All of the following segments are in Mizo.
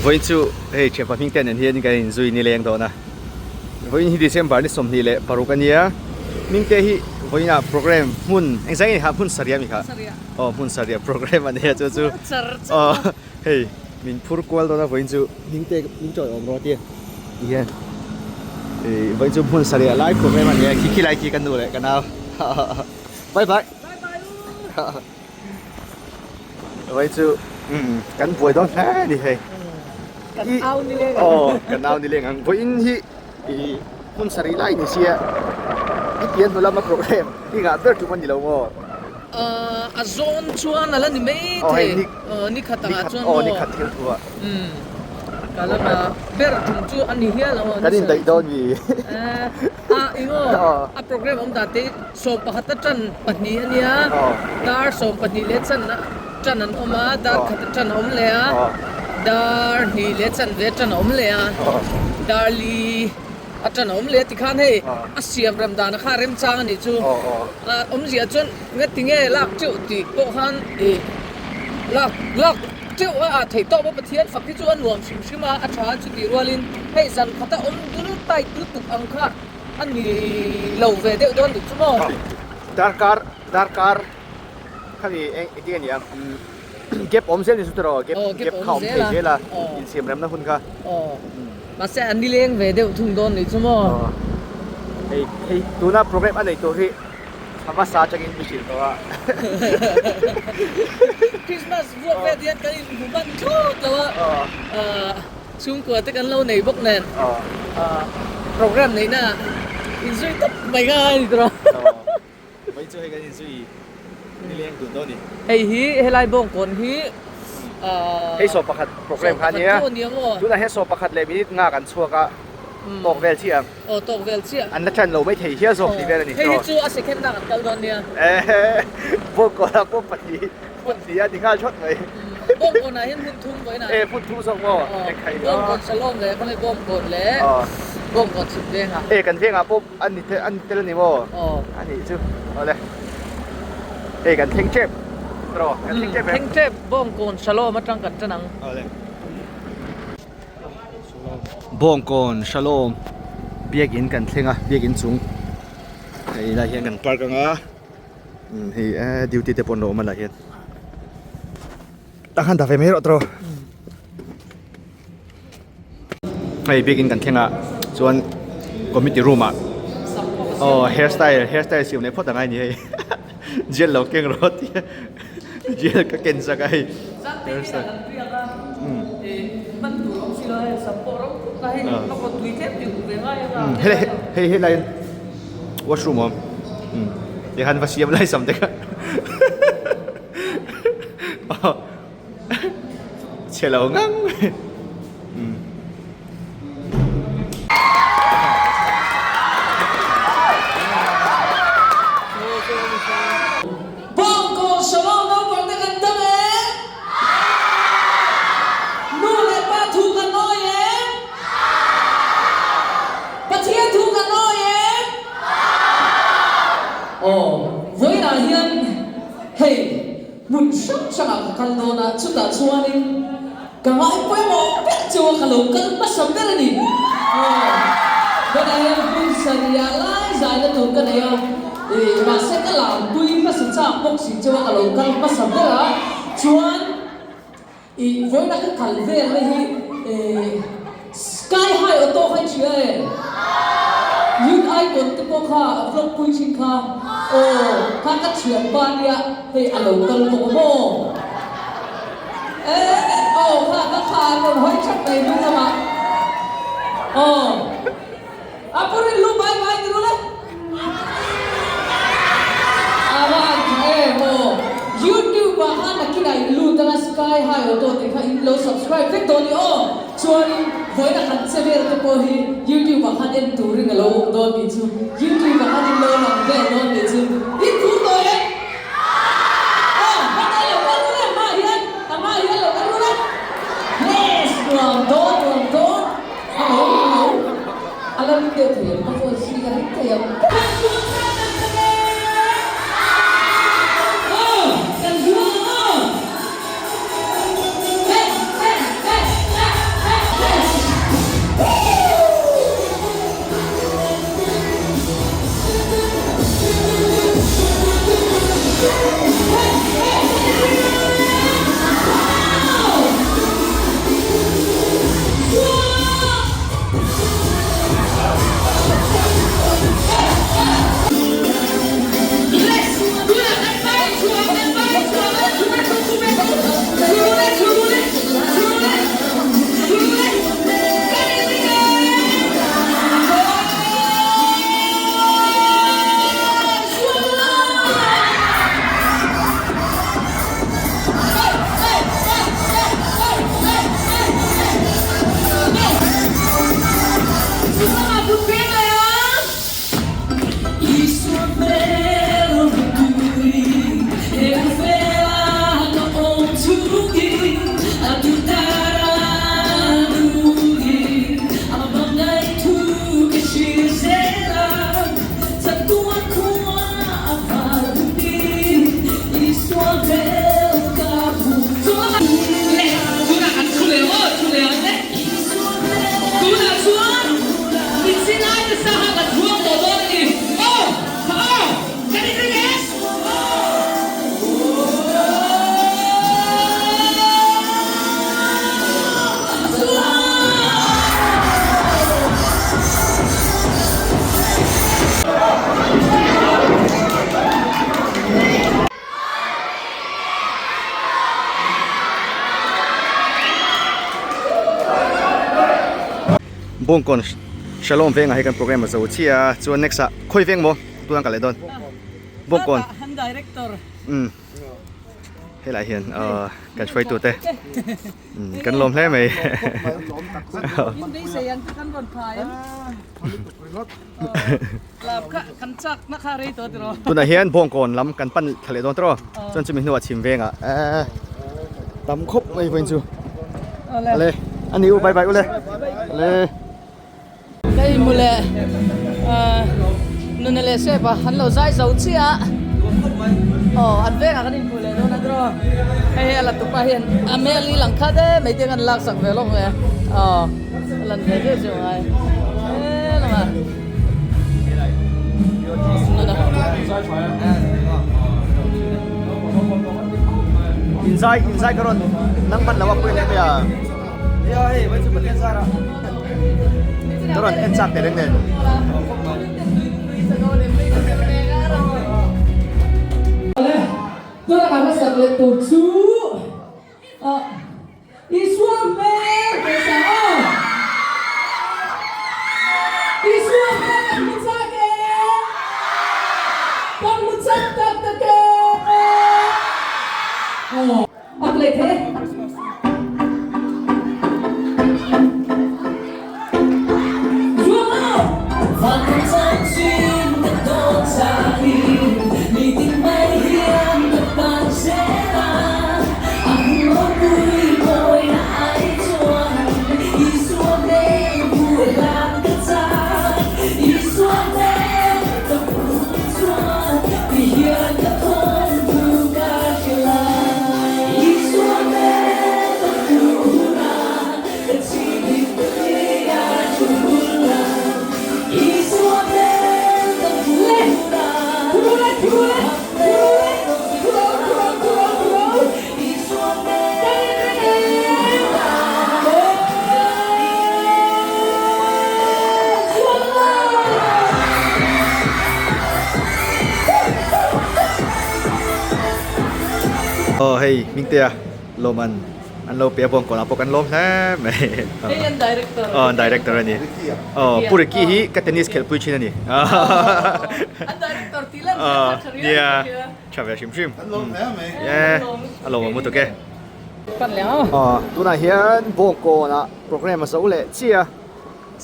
Vawiin chu hei thianpa hming te nen hian kan inzui nileng dawn a, vawiin hi December ni 26 a nia, hming te hi vawiin ah program hmun engzah nge ni kha hmun sarih a mi kha aw hmun sarih program a nia chu chu aw hei min phur kual dawn a vawiin chu hming te min chawi awm rawh tia ti hian ih vawiin chu hmun sarih lai program a nia khi khi lai khi ka nu leh ka nau bye bye. Vai chu kan buai dawn hle a ni hei. Kan au ni leng ang. Aw kan au ni leng ang. Vawiin hi i hmun sarih lai ni sia i pian hnu lama program i ngah ber tum a ni lo maw? A zawn chuan a la ni mai thei. Ni khat angah chuan maw? Aw ni khat thil thu ah. Ka la ngah ber tum chu a ni hial ang aw. Kan indaih dawn mi. A eng aw a program awm dan te 11 a tan pahnih a nia dar 12 leh chan tan an awm a dar khat a tan a awm leh a dar hnih leh chan ve tan a awm leh a dar li a tan a awm leh a tikhan hei a siam rem dan kha a remchang a nih chu a awmzia chuan ngati nge lak teuh tih pawh khan ih lak lak teuh a ah theih tawp a Pathian fak hi chu a nuam hrim hrim a a tha a chutih rualin hei zan khata awm dul tight lutuk ang kha A ni lo ve deuh dawn dik chu maw? Darkar darkar khami eng engtin a ni ang gap awm zel ni chu tiraw gap gap kha awm thei zel a insiam remna hun kha. Aw mahse a nileng ve deuh thung dawn nih chu maw? Hei hei tuna program a neih tur hi thla hmasa atangin mi hrilh tawh a. Christmas vuak vel hian kan inhmu hman thut lo a. Chhungkua te kan lo nei bawk nen program neihna inzui tawp mai kha a ni tawh a. Mai chu hei kan inzui nileng dun dawn a ni. Hei hi helai bawngkawn hi Hei saw pakhat program kha a nia. Tunah hian saw pakhat leh minute nga kan chhuak a, tawk vel chiah ang. Aw tawk vel chiah. An la ṭan lo mai thei hial zawk tih vel a ni. Hei hi chu a second ah kan kal dawn nia. Bawngkawnah pawh pahnih. Hmun hnih a ni nghal thawt mai. Bawngkawn ah hian hmun thum vawiin ah. E hmun thum zawk maw? Eng kha i Bawngkawn Shalom leh khawlai Bawngkawn leh Bawngkawn chhip veng ah. E kan veng ah pawh a ni a ni tel a ni maw? A nih chu awle. Hei kan thleng tep tiraw? Kan thleng tep em? Thleng tep Bawngkawn Shalom atang kan tan ang. Awle. Bawngkawn Shalom biakin kan thleng a biakin chung hei lai hian kan park ang a. Hei eh duty te pawh an lo awm a lah hian tah khan dah ve mai rawh tawh hei biakin kan thleng a chuan committee room ah aw hairstyle hairstyle siam leh phawt ang a ni hei gel lo keng rawh tih a gel ka ken sak a hei hairstyle hei hei helai washroom awm ti khan va siam lai sam te kha chhe lo ngang mai Bawngkawn Shalom naupang te kan dam em? Nu leh pa thu kan awi em? Pathian thu kan awi em? Aw, vawiinah hian hei hmun hrang hrangah ka kal dawn a, chutah chuanin ka ngai pawimawh ber chu ka lo kal hmasa ber a ni. Aw, vawiinah hian hmun sarih lai zaina tur ka nei a, ih mahse ka lampui hmasa chak bawk si chu a ka lo kal hmasa ber a, chuan. I vawiina ka kal vel na hi Sky High Auto kha i hria e? Youth Icon te pawh kha a vlog pui thin kha. Aw, kha ka thianpa nia hei a lo kal bawk a maw? Eh, aw kha ka kha an rawn hawi that mai hnung lamah. Aw, a pu rin lu bai bai ti rul e. A va han tha em aw. YouTube ah khan nakinah in lut anga Sky High Auto tih kha in lo subscribe vek dawn i aw. Chuanin vawiin a khat che vel te pawh hi YouTube ah khan en turin a lo awm dawn tih chu YouTube ah khan in lo lang vel dawn tih chu in phur tawh em? Aw hmanah lo kal rul e hmaah hian a hmaah hian lo kal rul e. Yes nuam dawn nuam dawn. A lo a lo. A la ring deuh thei ang, ka phone si ka ring thei ang. Kan zuam kha kan ta ve! Aw, kan zuam ang aw! He, he, he, he! Bawngkawn Shalom vengah hi kan program a zo chiah a, chuan next ah khawi veng maw tuna kal leh dawn? Bawngkawn. An director. Umm helai hian kan hruaitu te kan lawm hle mai. In beisei ang chu kan rawn phai em? Lap kha kan chak na kha rei tawh tiraw. Tunah hian Bawngkawn lam kan pan thla leh dawn tiraw chuan chumi hnuah chhim vengah eee tam khawp mai vawiin chu. Ale ani u bye bye ule ale. Hei mu leh nuna leh sep a an lo zai zo chiah a aw an vengah kan inhmuh leh dawn a tiraw hei hi a la tupa hian a hmel hi lang khat em mai te an lak sak ve lawk ve aw a lan ve viau chu ngai he lamah nuna. Inzai inzai ka rawn nang hman lo a pui hle mai a. Ka rawn en chak tehreng nen. Tuna kan hmasak leh tur chu Isua hmel kan sa a. Isua hmel kan hmu chak e. Kan hmu chak tak tak e. A play thei e. Aw hei Hmingtea lawm an an lo pe a bawngkawn ah pawh kan lawm hle mai. Hei an director. Aw an director a ni. Aw Pu Ricky hi ka tennis khelhpui thin a ni. An director tih lan zel kha tha riau Nia tha ve hrim hrim. An lawm hle mai. A lawm awm lutuk e. Pan leh ang. Aw tunah hian bawngkawn ah program a zo leh chiah a.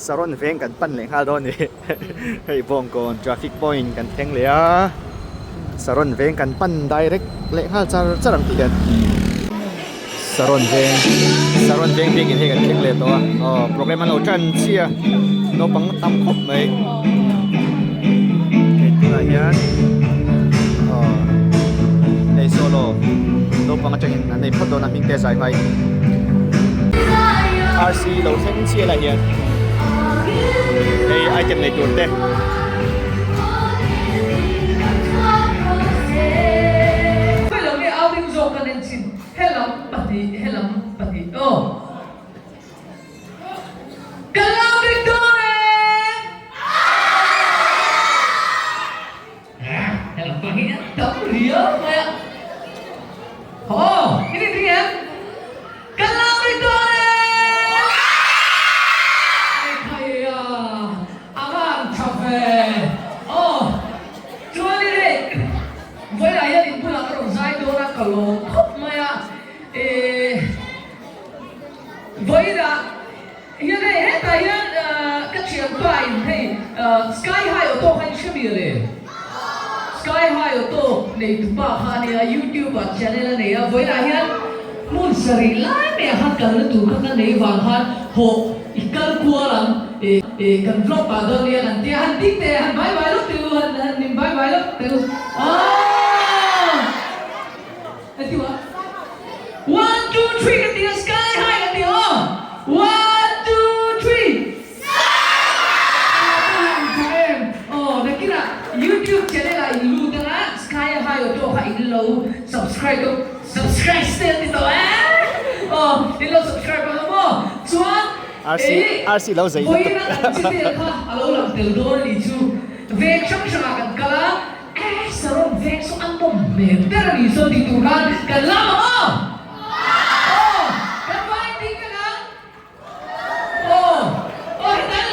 Saron veng kan pan leh nghal dawn a ni. Hei Bawngkawn traffic point kan thleng leh a, Saron veng kan pan direct leh nghal char char ang tih hian Saron veng Saron veng bik in hei kan thleng leh tawh a, aw program an lo tan chiah a, naupang tam khawp mai. Hei tunah hian aw hei solo naupang atangin an nei phawt dawn a hming te zai hmai. RC lo thleng chiah lah hian hei item nei tur te. Khawi lo nge outing zawk kan en chin helam pahnih helam pahnih aw kan lam rik dawn e. Helam pang hi an tam riau mai a. Aw, i rin ring em? Kan lam ring dawn e! Ekhai a, a van tha ve. Aw, chuan i rei, vawilah hian in bulah ka rawn zai dawn a, ka lawm khawp mai a. Ehh, vawilah. Hian hei hetah hian ka thianpa in hei Sky High Auto kha in hre mial e? Sky High Auto nei tupa kha a nia, YouTube ah channel a nei a, vawiinah hian hmun sarih lai mai ah khan kalna tur kha ka nei vang khan hawh i kal kual ang eh kan vlog pah dawn nia kan tia, han ding teh han bye bye lawk teh u, han han in bye bye lawk teh u aw. One two three ka ti a sky high ka ti aw one two three tha em aw nakinah youtube channel ah in lut anga sky high auto kha in lo subscribe deuh subscribe te an ti tawh e aw in lo subscribe ang maw chuan RC RC lo zei lutuk vawiin a kan chi vel kha a lo lang tel dawn a nih chu veng hrang hrangah kan kal a. Eh Saron veng saw an nawm hmel ber a ni saw tih tur khan kan lam ang aw! Aw! Kan vai ding vek ang! Aw! Aw hetah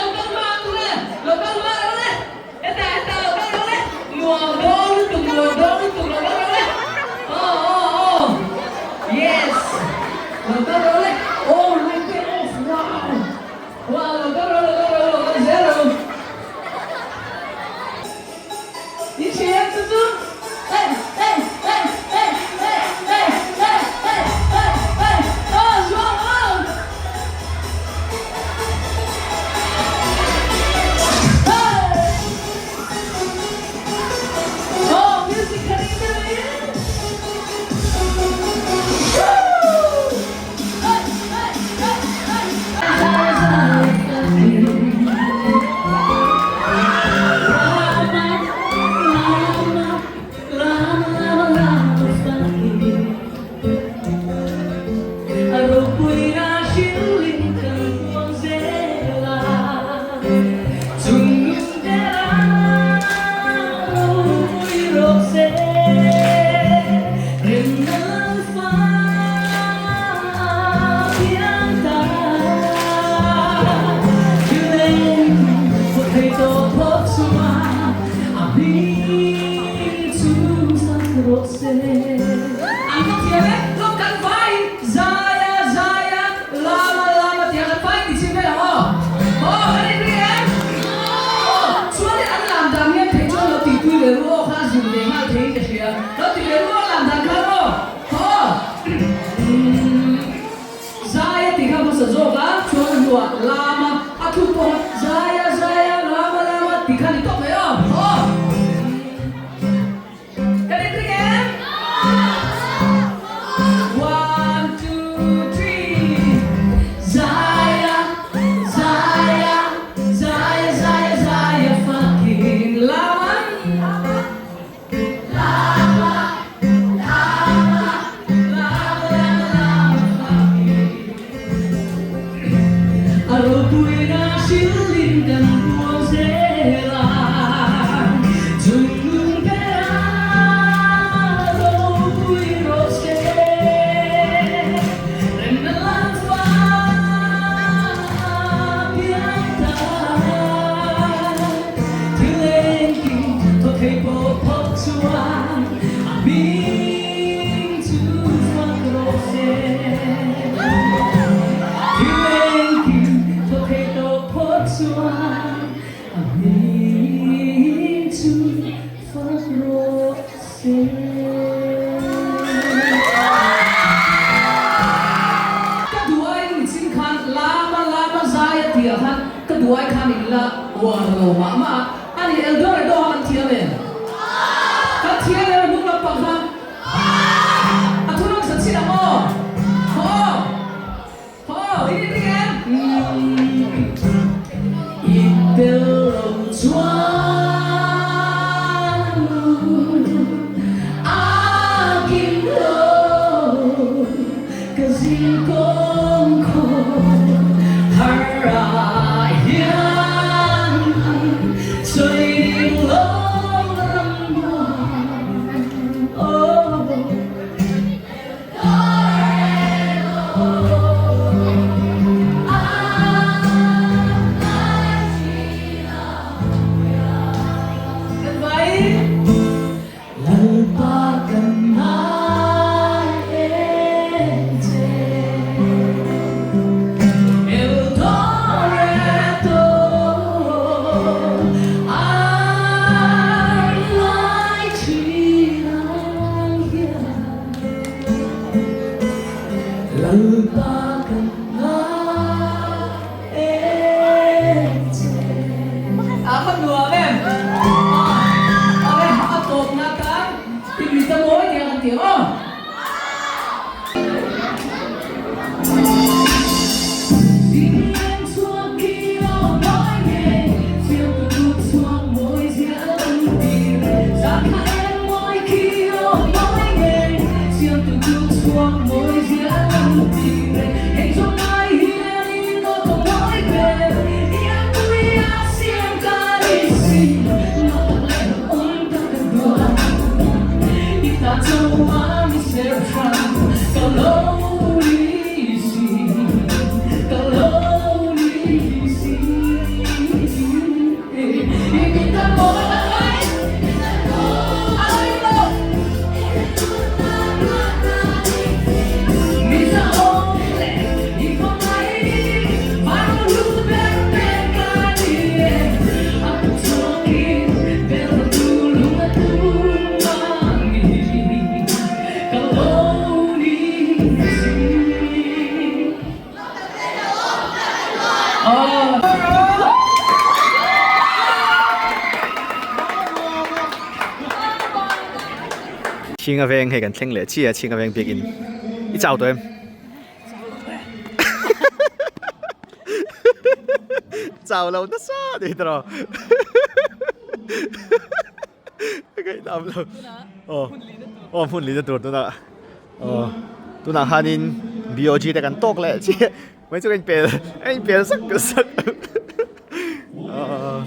se. An va thiam e, tlawm kan vaiin Zaia, Zaia, Lama, Lama tia kan vaiin ti chim vel ang aw. Aw, kan inri em? Aw, chuanin an lam dan hian theih chuan lo tihpui ve ru aw kha a zir ve nghal theiin ka hria. Lo ti ve ru aw lam dan khan aw. Aw. Zaia tih kha hmasa zawk a, chuan a hnuah Lama a thuk pawh kha Zaia, Zaia, Lama, Lama tih kha a ni tawp mai aw. Aw. Kan inring em? One, two, three. Zaia, Zaia, Zaia, Zaia, Zaia fakin Lama. Lama, Lama, Lama, Lama, Lama fakin. A ropuina hrilhin kan puang zel a, chungnung bera ropui rawh se. Remna lan fa piang ta, thil engkim thaw thei pawh phawt chuan a hming chu fak rawh se. Thil engkim thaw thei tawh phawt chuan a hming chu fak rawh se. Ka duai ni chin khan lama lama zai a tih ah khan ka duai khan in la uar lo mah mah a, ani Eldorado kha kan thiam em? Kan thiam em a hnung lampang kha? A thu rawn sa chin ang aw. Haw. Haw, i ring em? I tel lo chuan a kim lo ka zing kawng khaw har ah hian sawi ding lo ram muan. Lalpa kan ngai em che. Eldoreto ai lai thin ang hian Lalpa kan ngai em che. A va nuam em? Awle a tawpna tan timi ta mawi nia kan ti ang aw. Chhinga veng hei kan thleng leh chiah a Chhinga veng biakin i chau tawh em? Chau lo nasa ni tawh Ngaihnam lo. Aw. Aw hmun lina tur tunah. Aw. Tunah khanin BOG te kan tawk leh chiah. Mai chu ka inpel a inpel sak sak. Aw.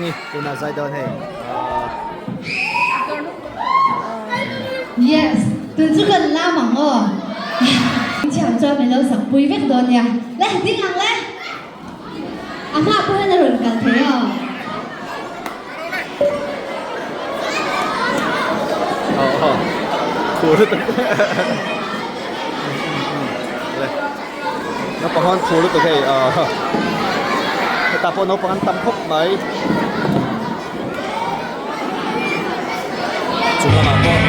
Hmingi tunah zai dawn hei. Yes, tun chu kan lam ang aw. Thiam chuan min lo sak pui vek dawn nia. Le, ding ang le. A hma pawh hian a rawn kal thei aw. Aw aw. Khur lutuk. Le. Naupang ho an khur lutuk hei. Hetah pawh naupang an tam khawp mai. Chung lamah pawh.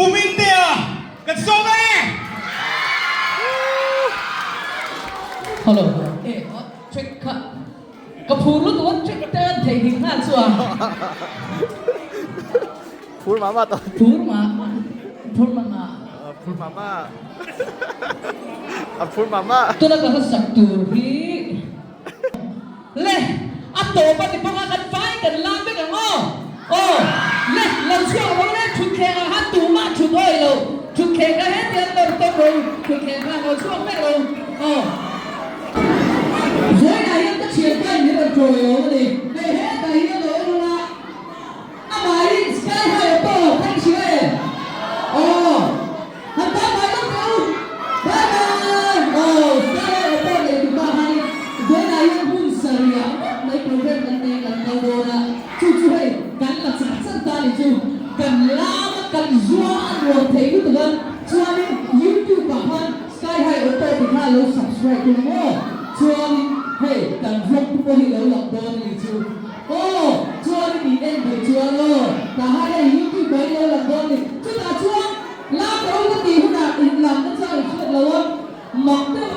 Pu Hmingtea kan sawm e! Hello. E, check kha. Ka phur lutuk a check te an theihnghilh nghal chu a. Phur mah mah tawh. Phur mah mah. Phur mah mah. Phur mah mah. A phur mah mah. Tuna ka hla sak tur hi le a tawp a ti bawk a kan fai kan lam vek ang aw. Aw le lo chhuak rawh le thutthleng ah khan tumah thut awih lo thutthleng kha hetiang nawr tawp ro thutthleng khan lo chhuak vek ro aw. Vawiinah hian ka thianpa in min rawn ṭawi lo a ni. Hei hetah hian lo awm a. Amah hi Sky High a pawh thleng hria e. Aw. Han bye bye lawk teh u. Bye bye. Aw Sky High a pawh nei tu pa khanin vawiinah hian hmun sarih ah ngawt mai program kan nei kan kal dawn a. Chu chu hei kan la char char ta ni chu kan lam a kan zua a nuam thei lutuk a. Chuanin YouTube ah khan Sky High Auto ti kha lo subscribe ula maw? Chuanin hei kan vlog te pawh hi lo lang dawn a ni chu. Aw chuanin in en duh chuan aw tah hian hei YouTube ah hi lo lang dawn a ni. Chutah chuan lam ro ka tih hunah in lam na chang i hriat lo a, mak deuh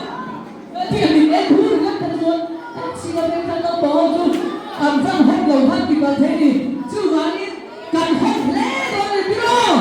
a hetiang min en hur ringawt kha chuan taxi la veng khan naupang ho chu an van hawp lo khan ti palh thei a ni. Chuvangin Kan hawk hle dawn a ni tiraw?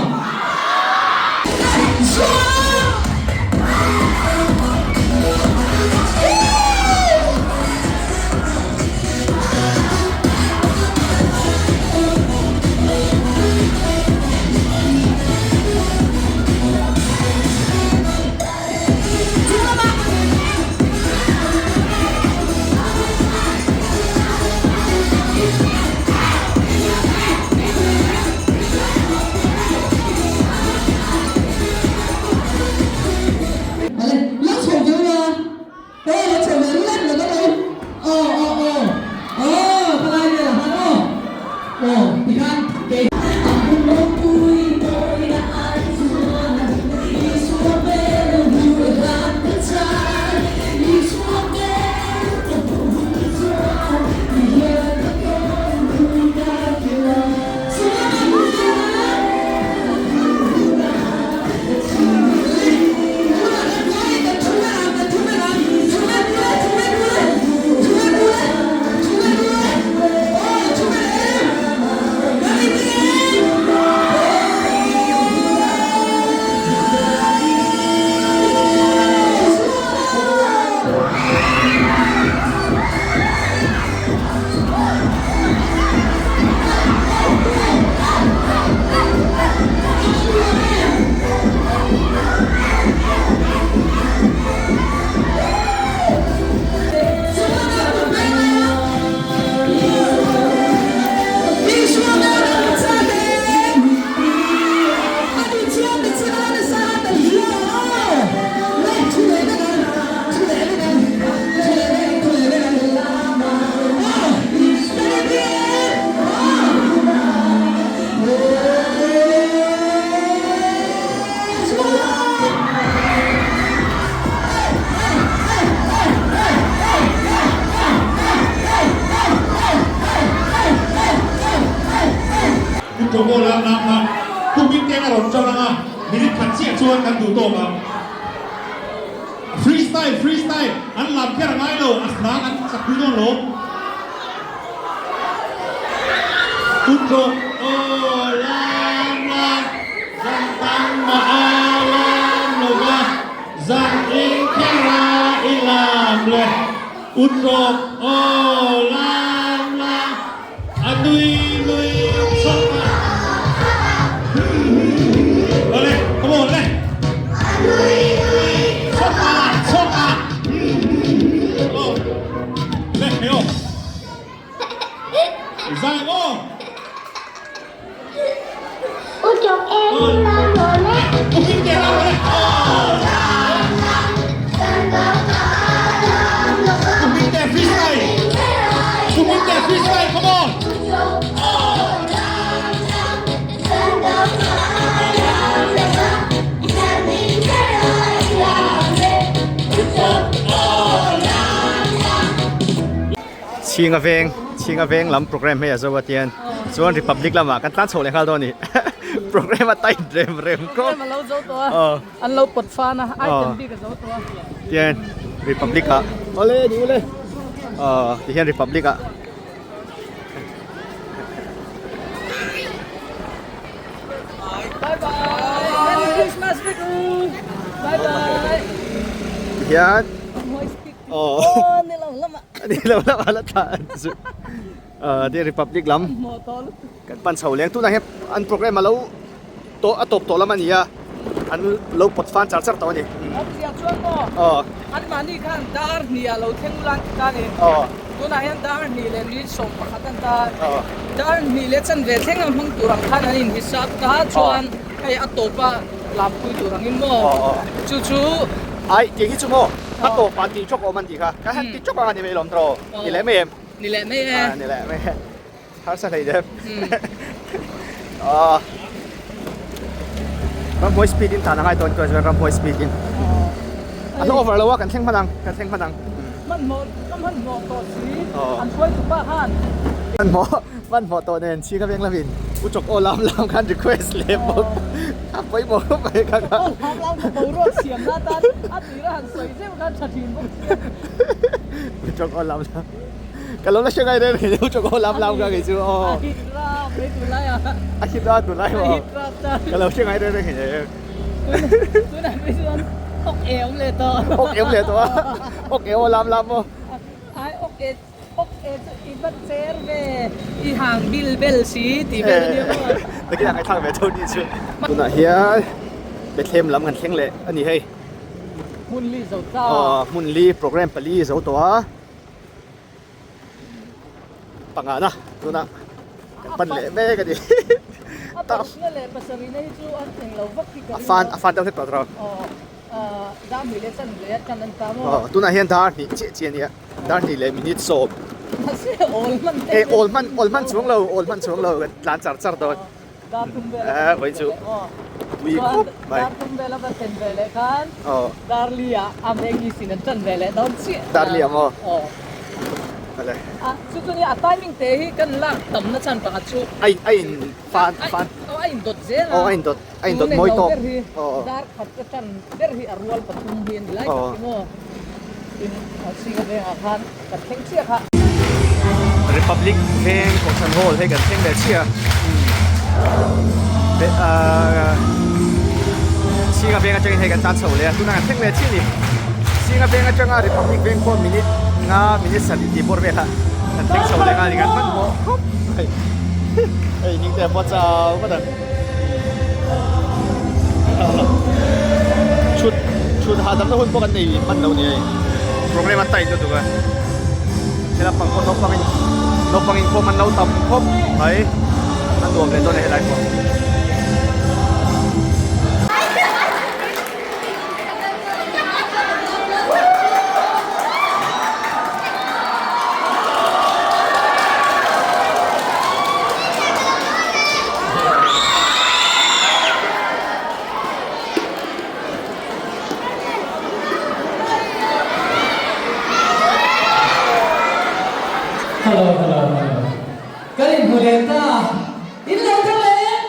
chawk aw lam lam kha kumin te a rawn ṭan ang a, minute khat chiah chuan kan duh tawk ang. Free style, free style, an lam kher a ngai lo, a hnang an chakpui dawn lo. Utrawk aw lam lam, zan tam mah a lam lo va, zan eng kher a i lam le. Utrawk aw lam lam, a nui nui chawp a. Awle, come on le. Chawp a, chawp a. Aw, le, hei aw. Zai aw. Utrawk em lam lo le. Ukin te lam le. Ukin te freestyle. Ukin te freestyle, come on. Chhinga veng Chhinga veng lam program hei a zo a tian chuan Republic lamah kan tlan chho leh nghal dawn a ni program a tight rem rem khawp Program a lo zo tawh a an lo pawt fan a item bik a zo tawh a tian Republic ah awle ni ule aw tihian Republic ah Bye bye Merry Christmas vek u Bye bye tihian Aw ni lo lama ni lo lama la thla an chu the republic lam kan pan chho leng tunah hian an program a lo tawh a tawp tawh lam a ni a an lo pawt fan char char tawh a ni aw an mahni khan dar hnih ah lo thleng ula an ti ta a ni tunah hian dar hnih leh ni sawm pakhat an ta dar hnih leh chanve thleng a hmang tur ang khan an inhisap ta chuan hei a tawp a lampui tur angin maw chu chu ai tih hi chu maw A tawp ah tih chawk awm an tih kha. Kan han ti chawk ang a ni mai lawm tawh. Ni leh mai em? Ni leh mai e. Ni leh mai e. Harsa hlei deuh. Aw. Ramhuai speed in tan a ngai tawn chuan chuan ramhuai speed in. A hla over lo a kan thleng hman ang. Kan thleng hman ang. Hmanhmawh ka hmanhmawh tawh si. An hruai tu pa khan. Hmanhmawh hmanhmawh tawh nen chhing a veng lam in u chawk aw lam lam khan request leh bawk. A pawimawh khawp mai kha kha. Aw lam lam ka boruak siam na tan a tira han sawi zeuh khan tha thin bawk sia. U chawk aw lam lam. Ka lo la hre ngai reng reng u chawk aw lam lam kha kei chu aw. A hit rap mai tunlai ah. A hit rap tunlai maw? A hit rap ta. Ka lo hre ngai reng reng hei. Tunah phei chuan awk e awm leh tawh. Awk e awm leh tawh a. Awk e aw lam lam maw? Ai awk e awk e chu i va cher ve. I hang bil bel si tih vel a nia maw? Takin a ngaihthlak ve tho ni chu. Tunah hian Bethlehem lam kan thleng leh a ni hei. Hmun li zo ta. Aw hmun li program pali zo tawh a. Pangana tunah kan pan leh mek a ni. A parukna leh pasarihna hi chu an eng lo vak hi ka ring a. A fan deuh hlek tawh tawh. Aw dar hnih leh chan leh a chan an ta maw? Aw tunah hian dar hnih chiah chiah a nia. Dar hnih leh minute sawm. Mahse awl hman te. Eh awl hman awl hman chuang lo awl hman chuang lo kan tlan char char dawn. Dar thum vel a Eh vawi chu pui khawp mai. Dar thum vel a va thlen ve leh khan dar li ah a veng i sin an tan ve leh dawn chiah. Dar li ah maw? Aw. Ale. A chu chu nia a timing te hi kan lak tam na chan pakhat chu. A in a in fan fan. Aw a in dawt zel a. Aw a in dawt a in dawt mawi tawk. Tun eng lo ber hi dar khat ka tan ber hi a rual pathum hi a ni lai tak hi maw. Tin Singa vengah khan kan thleng chiah kha. Republic Veng Kohhran Hall hei kan thleng leh chiah a Singa Veng atangin hei kan tan chho leh a tunah kan thleng leh chiah a ni Singa Veng atanga Republic Veng pawh minute nga minute sarih tih bawr velah kan thleng chho leh nghal a ni kan hmanhmawh khawp mai hei hming te pawh chau vat ang. Chhut chhut hahdamna hun pawh kan nei hman lo ni hei program a tight lutuk a helai pang pawh naupang in naupang inkhawm an lo tam khawp mai a nuam leh dawn a helai pawh. Hello hello hello kan inhmu leh ta in lo thang leh.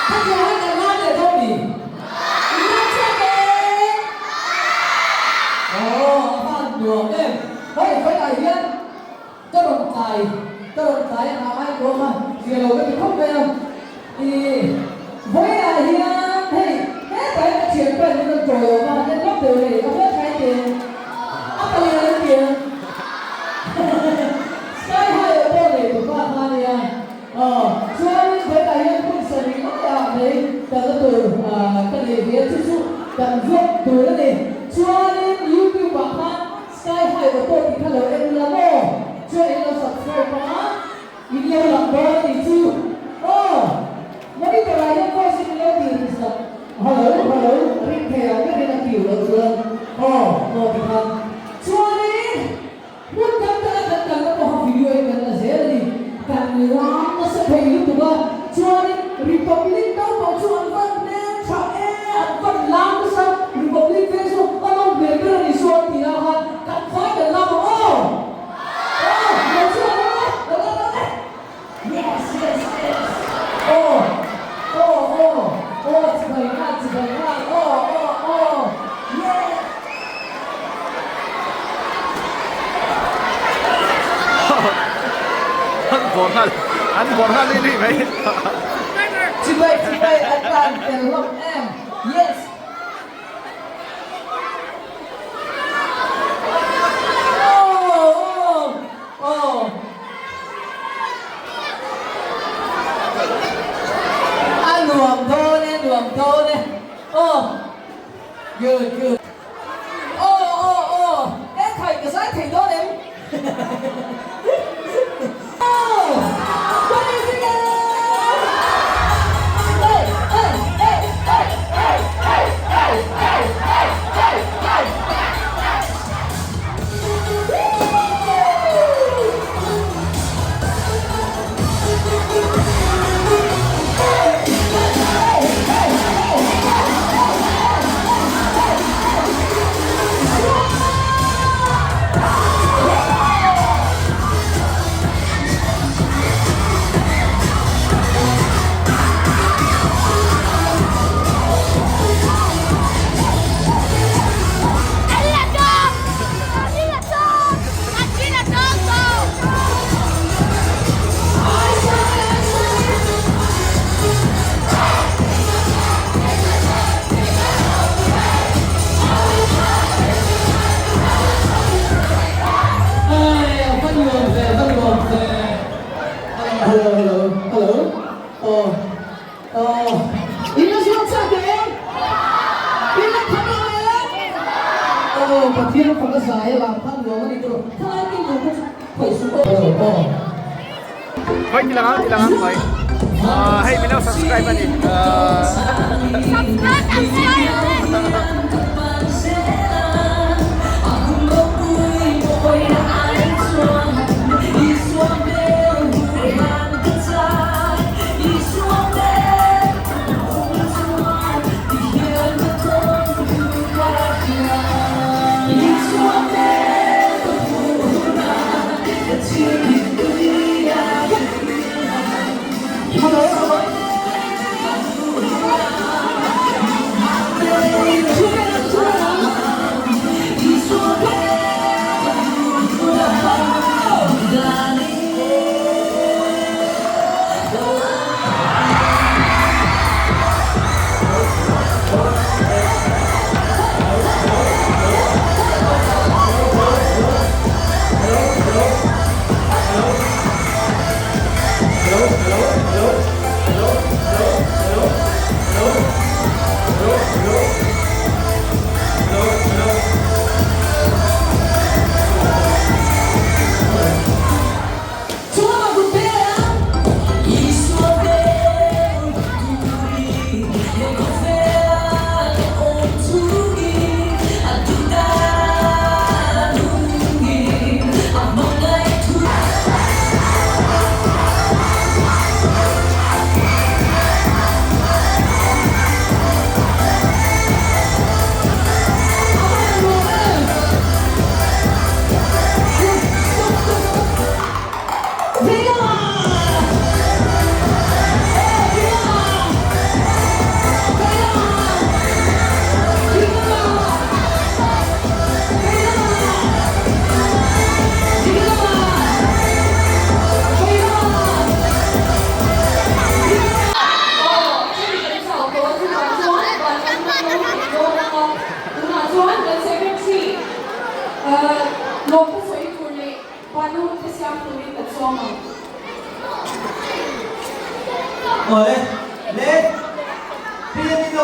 Khatiang hian kan lam leh dawn mi? In lam chhuak em? Aw, a van nuam em. Hei, vawiah hian ka rawn tlai, ka rawn tlai a ngah ngai kuam a, zia lo ka ti khawp mai a. Ih, vawiah hian hei, hetah hian ka thianpa in min rawn tawiawm a, en lawk teh u hei, a hmel tha em? A palian an ti ang. Sky high ah pawh nei tu pa kha ania. Aw, chuanin vawiah hian hun sarih laiah mai kalna tur ka nei ve a, chu chu kan vlog tur a ni. Chuanin YouTube ah khan Sky High Auto tih kha lo en ula maw? Chuan in lo subscribe a, in lo lang dawn a nih chu. Aw, monitor ah hian voice in lo tih ri sak. Hello, hello, ring thei ang berin a kiu loh chuan aw, aw ti khan. Chuanin. Hmun tam taka kan kalna pawha video in kan la zel a ni. Kan lam nasa thei lutuk a, chuanin Republic naupang chu an van hmel tha e, an van lam nasa, Republic veng chu a nawm hmel ber a ni saw an tih ah khan kan vai kan lam ang aw! Aw, lo chhuak ang e, lo lam ang e! Yes, yes, yes! Aw, aw, aw, aw, chibai nghal, chibai nghal, aw, aw, aw, yes! An bawr nghal, an bawr nghal lui lui mai. Chibai, chibai, a tlan tel hlawm em? Yes! Aw, aw, aw. A nuam dawn e, nuam dawn e. Aw, good, good. Aw, aw, aw, e khai ka zai thei dawn em? Aw, what is it girl? Hey, hey, hey, hey, hey, hey, hey, hey, hey, hey, hey. Hello, hello, hello. Oh, oh. In la zuam chak em? In la kham lo em? Oh, Pathian fak a zai a lam khan nuam a ni tur. Thalai tin tur kha chu khawih suh aw. Hello, oh. Khawih ti lang ang, ti lang ang khawih. Ah, hei min lo subscribe a ni. Ah. Subscribe, subscribe.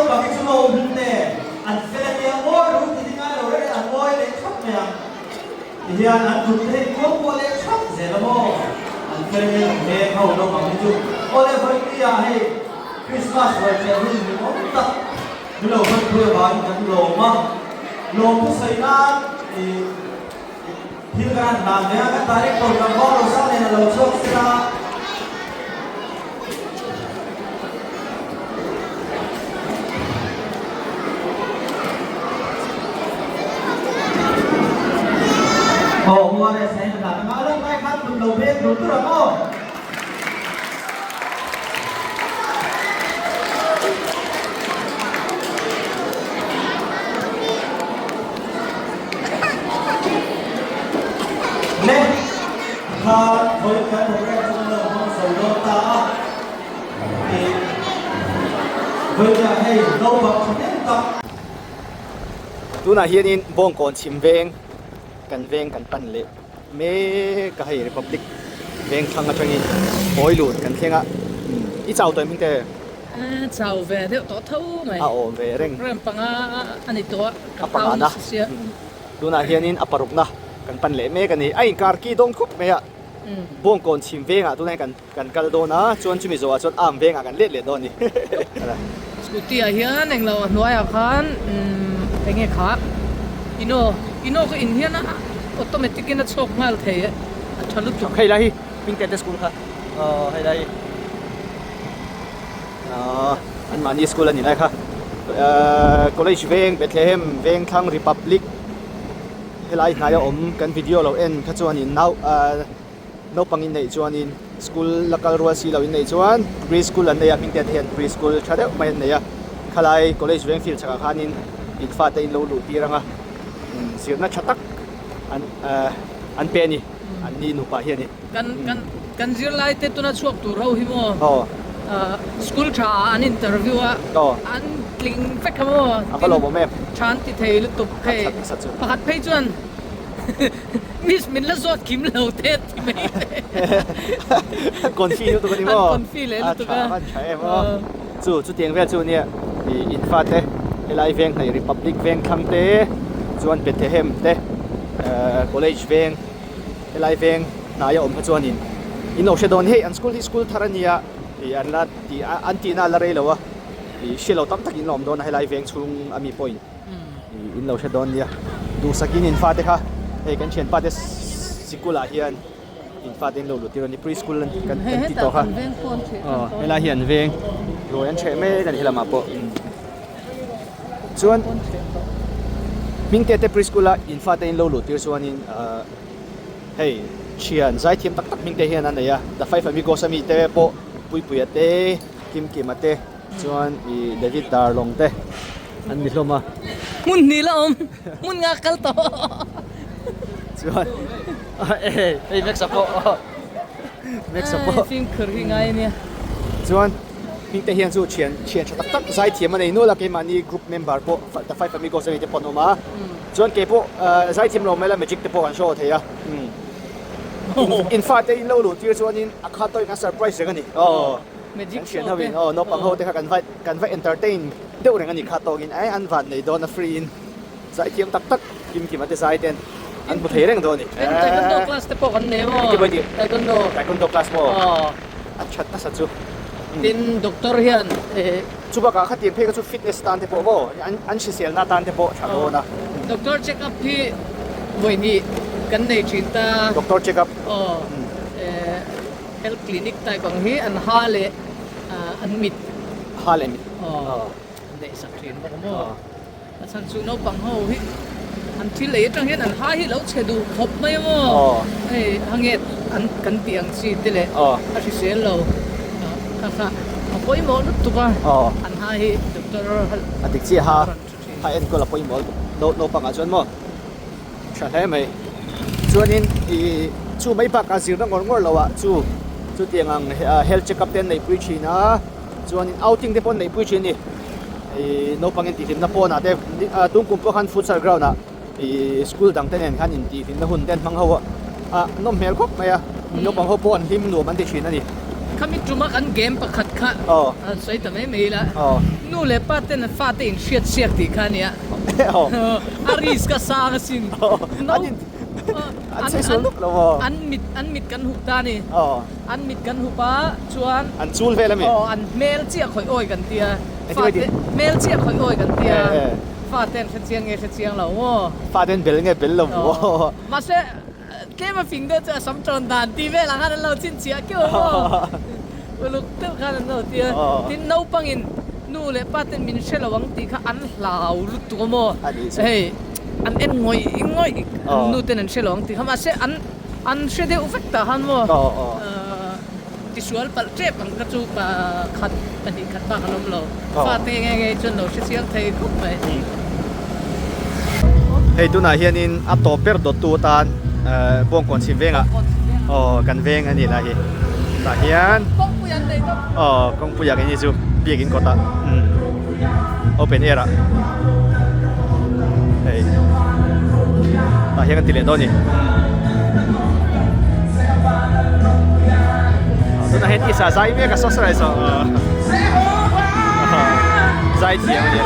naupang hi chu maw hming te an fel a nia ngawi ru ti hi ngai lo reng an ngawi leh thap mai ang. Tihian an kut te hei kuang kuah leh thap zel a maw? An fel nia kan veng ho naupang hi chu. Awle vawiin ah hei Christmas ruai ṭiah hun hlimawm tak min lo hmanpui avangin kan lawm a. Lawm thusawi nan ih thil kan han hlan ve a, kan director tlangval Rosang nen a lo chhuak sela. Aw ORS a in hlan anga a lan lai khan kut lo veng tur tur ang aw. Le khan vawi kan program chu kan lo hmang zo dawn ta a. Vawiin hei naupang thahnem tak. Tunah hianin Bawngkawn chhim veng kan veng kan pan leh mek a hei Republic veng thlang atangin Hawilut kan thleng a i chau tawh em hming te? A chau ve deuh tawh tho mai. A awm ve reng. Program panga a ni tawh a ka hau nasa sia. Tunah hianin a parukna kan pan leh mek a ni. A inkar ki dawn khup mai a Bawngkawn chhim vengah tunah hian kan Kan kal dawn a, chuan chumi zawhah chuan arm vengah kan let leh dawn a ni. Scooty ah hian englo a hnuaiah khan umm enge kha ino ino ka in hian a automatic in a chhuak nghal thei e a tha lutuk. Hei lai hi Hmingte te school kha aw hei lai hi aw anmahni school a ni lai kha ahh college veng Bethlehem Vengthlang Republic helai hnaia awm kan video lo en kha chuanin nau ahh. Naupang inneih chuanin school la kal rual si lo inneih chuan pre school an nei a, Hmingtea te hian pre school tha deuh mai an nei a, khalai college Vengfield chhakah khanin in fate in lo luh tir ang a, zirna tha tak an an pe a ni, an ni nupa hi a ni. Kan kan kan zirlai te tuna chhuak tur ho hi maw school tha ah an interview a, an tling vek a maw, tin tha an ti thei lutuk hei pakhat phei chuan Miss min la zawt kim lo te a ti mai te. Confi lutuk a ni maw? An confi leh lutuk a. A tha a tha em aw. Chu chutiang vel chu nia i in fate helai veng hnaih Republic veng thlang te chuan Bethlehem te college veng helai veng hnaia awm kha chuanin in lo hre dawn hei an school hi school thar a nia i an la tih an tihna a la rei lo a i hre lo tam tak in la awm dawn a helai veng chhung ami pawhin. In lo hre dawn nia. Duhsakin in fate kha hei kan thianpa te sikul ah hian in fate in lo lut tir a ni pre school kan ti tawh kha. Aw helai hi an veng ruai an hreh mek a ni helamah pawh. Chuan Hmingte te pre school a in fate in lo luh tir chuanin ahh hei thian zaithiam tak tak Hmingte hian a nei a The Five Amigos ami te pawh Puipuia te Kimkima te. Chuan i David Darlawng te an ni hlawm a. Hmun hnih la awm, hmun nga kal tawh. Chuan hei hei Max-a pawh Max-a pawh. Fimkhur hi ngai ania. Chuan Hmingte hian chu thian thian tha tak tak zaithiam a nei nual a keimahni group member pawh The Five Amigos ani te pawh an awm a. Chuan kei pawh zaithiam lo mai la magic te pawh kan show thei a. In fate in lo luh tir chuanin a kha tawhin a surprise reng a ni. Aw. Magic Kan thian show ho te. in aw naupang ho te kha kan va kan va entertain deuh reng a ni kha tawkin eh an van nei dawn a free in zaithiam tak tak kim kim a te zai ten an hmu thei reng dawn a ni. Tin taekwondo class te pawh kan nei maw? Engti pawh i tih? Taekwondo. Taekwondo class maw? Aw. A that nasa chu. Tin doctor hian eh. Chu bakah khatiang phei kha chu fitness tan te pawh maw an an hriselna tan te pawh tha dawn a. Doctor check up hi vawi hnih kan nei thin ta. Doctor check up. Aw. Eh. Health clinic type ang hi an ha leh an mit. Ha leh mit. Aw an daih sak thin bawk a maw. A chhan chu naupang ho hi an thil ei atang hian an ha hi lo chhe duh khawp mai a maw. Hei hanget an kan tih ang chi te leh a hrisel lo kha kha a pawimawh lutuk a an ha hi doctor A dik chiah ha ha enkawl a pawimawh lutuk naupang ah chuan maw. Tha hle mai. Chuanin ih chu mai bakah zirna ngawr ngawr loh ah chu chutiang ang health check up te an neihpui thin a, chuanin outing te pawh an neihpui thin a ni. Ih naupang intihhlimna pawnah te tum kum pawh khan futsal ground ah ih school dang te nen khan intihhlimna hun te an hmang ho a, ah nawm hmel khawp mai a, naupang ho pawh an hlim nuam an ti thin a ni. Khami tuma kan game pakhat kha an sawi ta mai mai ila. Nu leh pa ten an fate in hriat siak tih kha a nia. A risk a sang asin. An sawi sual lup lo maw? An mit an mit kan hup ta a ni. An mit kan hup a chuan. An chul vel a mi? Aw an hmel chiah khawih awi kan tia. Fate hmel chiah khawih awi kan tia. Fate an hre chiang nge hre chiang lo maw? Fate an bel nge bel lo maw? Mahse tlem a fing deuh chu a sam tawn dan tih vel ang khan an lo chhinchhiah keuh a maw? Uluk deuh khan an lo ti a. Tin naupangin nu leh pa ten min hre lo ang tih kha an hlau lutuk a maw? Hei an en ngawih ngawih nu ten an hre lo ang tih kha mahse an an hre deuh vek tah khan maw? Tisual palh tep ang kha chu pakhat pahnih khat bak an awm lo. Fate nge nge chuan lo hre chiang thei khawp mai. Hei tunah hianin a tawp ber dawttu atan Bawngkawn chhim vengah aw kan veng a ni lai hi. Tah hian Kawngpui an nei tawp. Aw kawngpui ah keini chu biakin kawtah open air ah hei tah hian kan ti leh dawn a ni. Tunah hian Isa zai mek a saw saw saw zai thiam a nia.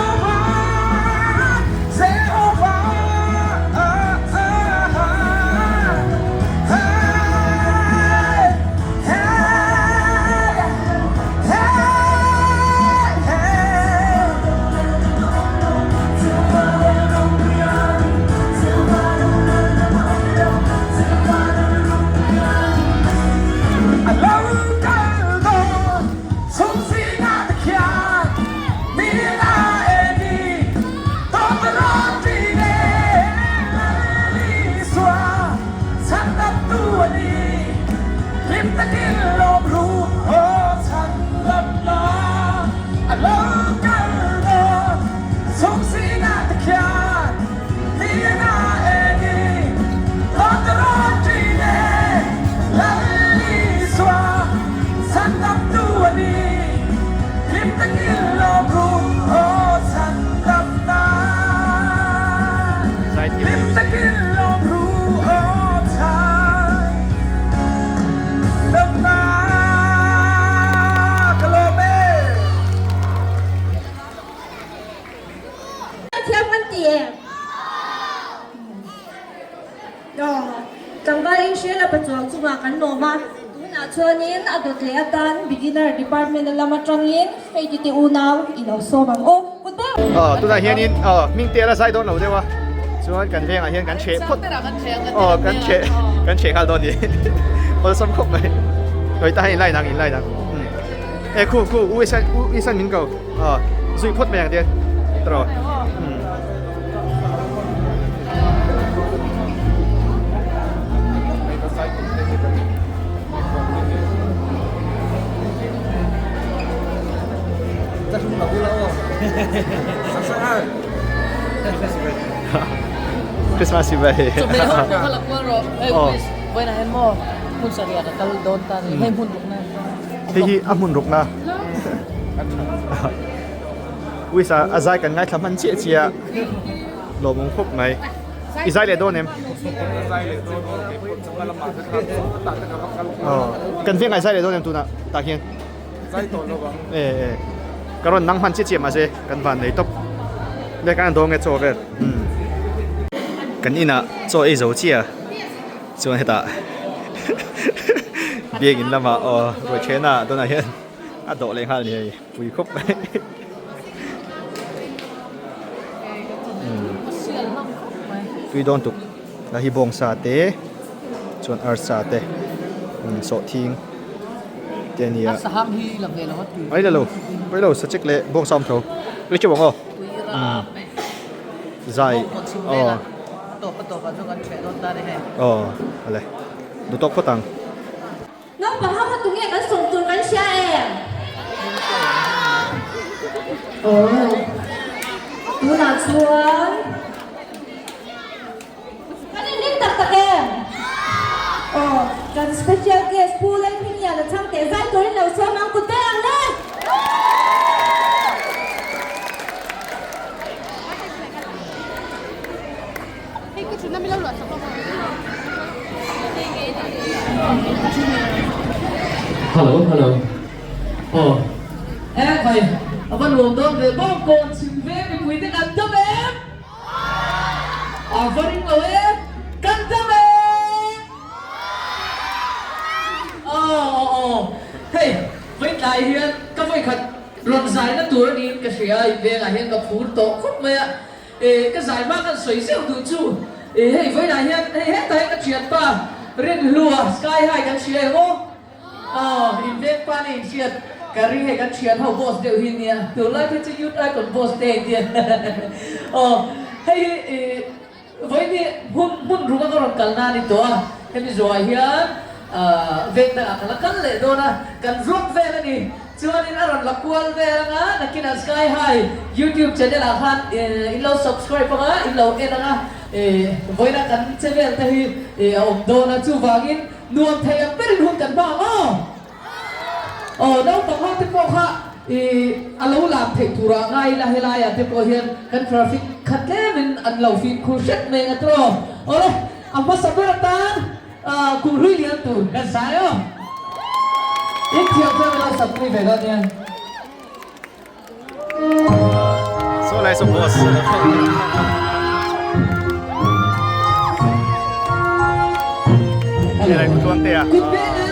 Thiam kan ti em? Tlangval in hrial a pachuau chungah kan lawm a, tunah chuanin a dawt leh atan beginner department a lam atangin Faith te unau i lo sawm ang aw. Goodbye! Aw tunah hianin aw hming te a la zai dawn lo deuh a, chuan kan vengah hian kan chheh phawt aw kan chheh kan chheh nghal dawn ni awlsam khawp mai hawi ta hian in line ang in line ang e khu khu u isan u isan min ko aw zui phawt mai ang tian tawh umm. Christmas chibai. Chawhmeh ho pawh kha la kual rawh. Hei quiz vawiinah hian maw hmun sarih ah ka kal dawn ta ni. Hei hmun rukna. Hei hi a hmun rukna. Quiz ah a zai kan ngaithla hman chiah chiah a lawmawm khawp mai. I zai leh dawn em? Aw kan vengah i zai leh dawn em tunah tah hian? Zai tawh lo ang. E e ka rawn nang hman chiah chiah mahse kan van nei tawp. Nge kan dawng nge chaw vel. Umm kan inah chaw ei zo chiah chuan hetah biakin lamah aw ruai thena tunah hian a dawh leh nghal ni hei pui khawp mai. Umm tui dawn tuk la hi bawngsa te chuan arsa te sawhthing. te a ni a. A sahang hi la ve lo a tui. Ai la lo, pai lo sachek leh bawk sa awm tho. Ri cheu ang aw. Tui rap mai. Zai. Bawk chhim vel a. A tawp a tawp ah chuan kan ṭheh dawn ta ni hei. Aw, ale. Duhtawk phawt ang. Naupang ho kha tunge kan sawm tur kan hria em? Aw, tunah chuan. Kan inring tak tak em? Aw, kan special guest Pu Lalhmingliana Chhangte zai turin lo sawm ang kut ber ang le! Hello hello aw e khai a va nuam dawn ve bawk kawn chhim veng mipui te kan dam em a va ring lo e kan dam em aw aw aw hei vawitlai hian ka vawikhat rawn zaina tur a niin ka hria in vengah hian ka phur tawh khawp mai a E, ka zai hma kan sawi zeuh duh chu. E, hei vawiinah hian hei hetah hian ka thianpa Rinhlua Sky High kan hria em aw? Aw, inveng pa nih inhriat ka ring hei kan thian ho boss deuh hi nia, tunlai phei chu youth icon boss te a intia. Aw, hei hi e, vawiin hi hmun hmun ruk a ka rawn kalna a ni tawh a, hemi zawhah hian veng dangah ka la kal leh dawn a, kan vlog vel a ni. Chuanin a rawn la kual vel anga nakinah Sky High YouTube channel ah khan in lo subscribe anga in lo en anga vawiina kan che vel te hi a awm dawn a chuvangin nuam thei ang berin hun kan hmang ang aw. Aw naupang ho te pawh kha a lo lam theih turah ngai ila helai ah te pawh hian kan traffic khat tlemin an lo fimkhur hret mai anga tawh. Awle a hmasa ber atan Kum hlui lian tur kan sai aw. In thiam chuan ka lo sapui ve dawn nia. Saw lai saw boss. Hei lai tuan te a. Kut be na.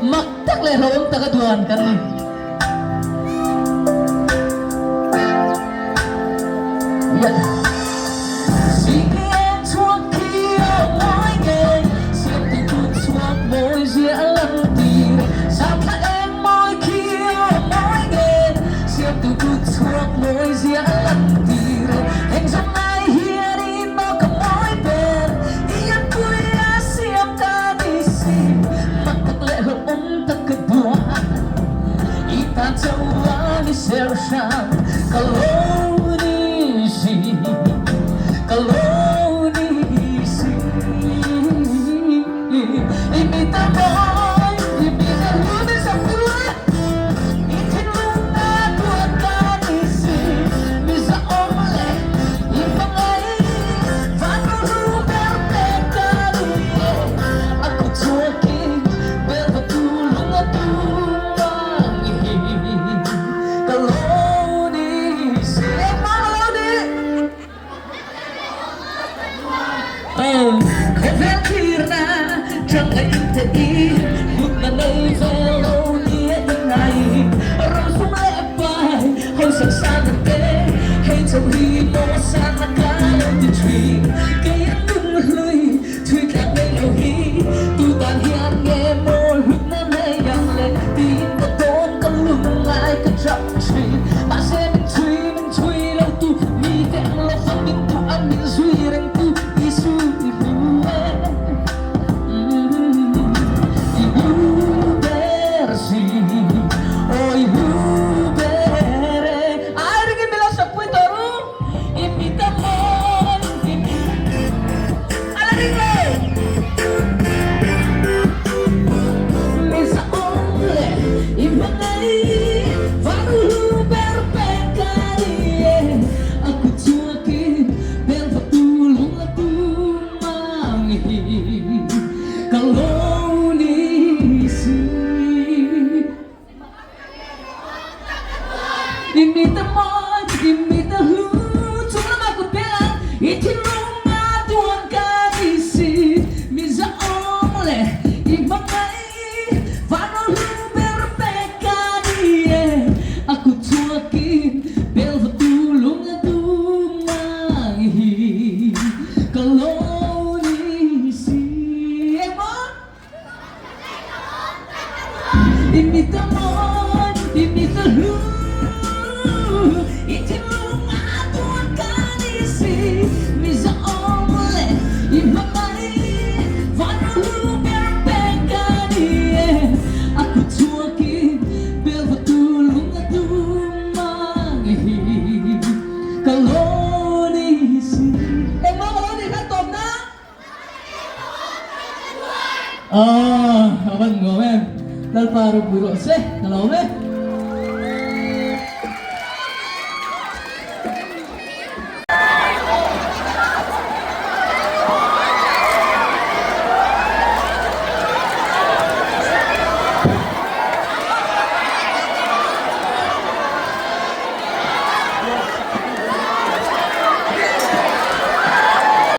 Mak tak leh hlauhawm taka duan kan ni.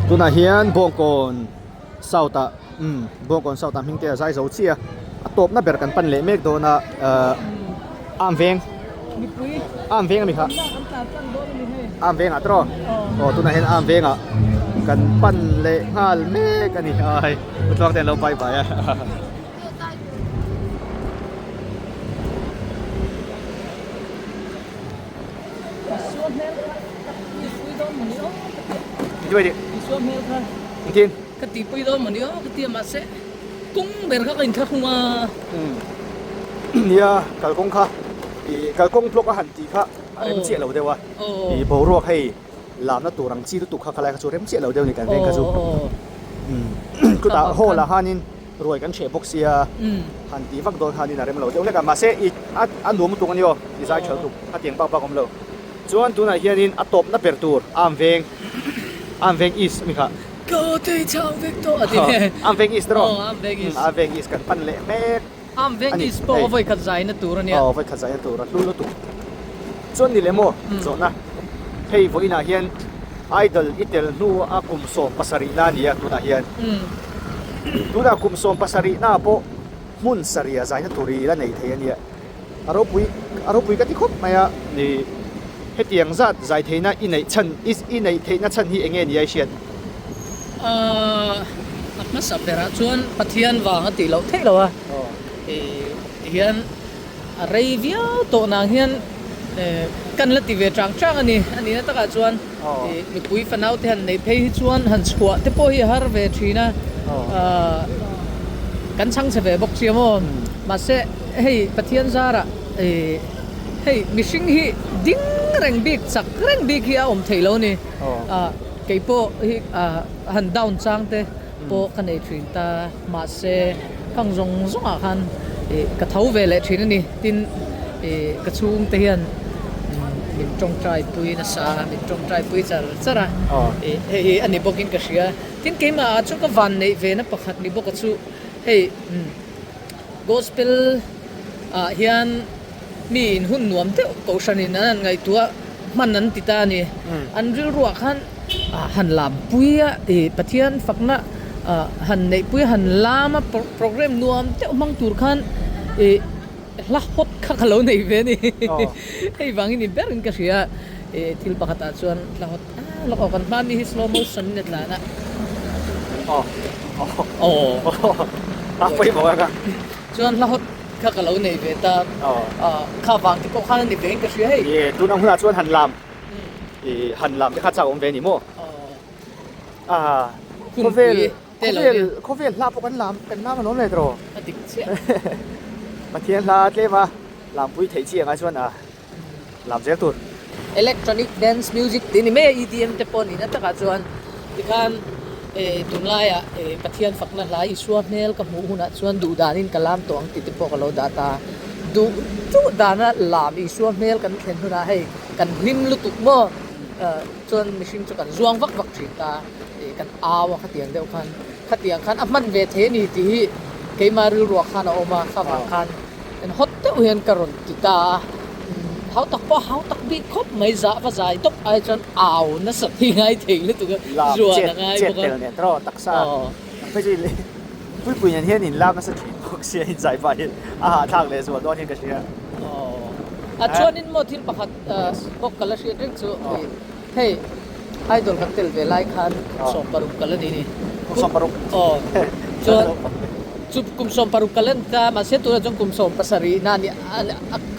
Tunah hian Bawngkawn South ah umm Bawngkawn South ah hming te a zai zo chiah a, a tawpna ber kan pan leh mek dawn a ahh Am veng Am veng a mi kha Am veng ah tawh aw tunah hian Am veng ah kan pan leh nghal mek a ni ai Utluang te an lo bye bye a. Ka tihpui dawn mawni aw ka ti a mahse kawng ber kha ka inthlahrung a. Nia kalkawng kha ih kalkawng block a han tih kha a rem chiah lo deuh a ih boruak hei lamna tur ang chi lutuk kha khalai kha chu rem chiah lo deuh a ni kan veng kha chu chutah hall ah khanin ruai kan hreh bawk sia han tih vak dawn khanin a rem lo deuh hlek a mahse ih a nuam lutuk a ni aw i zai tha lutuk khatiang bak bak a awm lo. Chuan tunah hianin a tawpna ber tur Am Veng, Am Veng East a mi kha. Ka thei chang vek tawh a ti hle. Am Veng East rawh. Aw, Am Veng East. Am Veng East kan pan leh mek. Am Veng East pawh a vawikhat zaina tur a nia. Aw, vawikhat zaina tur a hlu lutuk. Chuan ni leh maw zawhna hei vawiinah hian Idol i tel hnu a kum 17 na a ni a tunah hian. Tunah kum 17 na pawh. hmun sarih ah zaina tur i la nei thei a nia. A ropui a ropui ka ti khawp mai a ni. Hetiang zat zai theihna i neih chhan i neih theihna chhan hi eng nge ni a i hriat? Ahh a hmasa berah chuan Pathian vang a tih loh theih lo a, tihian a rei viau tawh nang hian kan la ti ve chang chang a ni. A nihna takah chuan mipui fanau te han neih phei hi chuan han chhuah te pawh hi a har ve thin a, kan chhang chhe ve bawk sia maw. Mahse hei Pathian zarah hei mihring hi ding reng bik chak reng bik hi a awm theih lo a ni. Kei pawh hi han down chang te pawh ka nei thin ta mahse khang zawng zawngah khan ih ka tho ve leh thin a ni tin ih ka chhungte hian min tawngtai pui nasa min tawngtai pui char char a ih hei hi a ni bawkin ka hria tin keimah ah chuan ka van neih ve na pakhat ni bawk a chu hei gospel ah hian mi in hun nuam deuh kohhran in an han ngaihtuah hman an ti ta a ni. An rilruah khan han lam pui a, ih Pathian fakna han neih pui a, han lam a, programme nuam deuh hmang tur khan ih hla hawt kha ka lo nei ve a ni. Hei vangin i berin ka hria ih thil pakhatah chuan hla hawt a lawk aw kan hma mi hi slow motion in a tlan a. Aw aw a pawimawh ang a. Chuan hla hawt kha ka lo nei ve ta kha vang te pawh khan a ni ve in ka hria hei. Ye tun ang hunah chuan han lam i han lam te kha chak awm ve ni maw? Ah khawvel khawvel khawvel hla pawh kan lam kan lam alawm le tawh. A dik chiah. Pathian hla tlem a lampui theih chi ang ai chuan a lam zel tur. Electronic dance music tih ni mai a EDM te pawh nihna takah chuan tikhan eh tunlaiah eh Pathian fakna hla Isua hmel ka hmuh hunah chuan duh danin ka lam tawh ang tih te pawh ka lo dah ta. Duh duh dana lam Isua hmel kan thlen hunah hei kan hlim lutuk maw chuan mihring chu kan zuang vak vak thin ta eh kan au a khatiang deuh khan khatiang khan a hman ve thei a ni tih hi keimah rilruah khan a awm a khavang khan En hawt deuh hian ka rawn ti ta a, hau tak pawh hau tak bik khawp mai zah va zai tawp ai chuan au nasa hi ngai thei lutuk a, zuan a ngai bawk a. Chet tel nen tawh taksa ang phei chu puipui nen hian in lak nasa thin bawk sia in zai pah hian a hahthlak leh zual dawn hian ka hria. A chuanin maw thil pakhat bawk ka la hriat reng chu hei idol kan tel ve lai khan kum 16 kal a ni ni. Kum 16. Aw chuan chu kum 16 kal a ni ta mahse tunah chuan kum 17 na a ni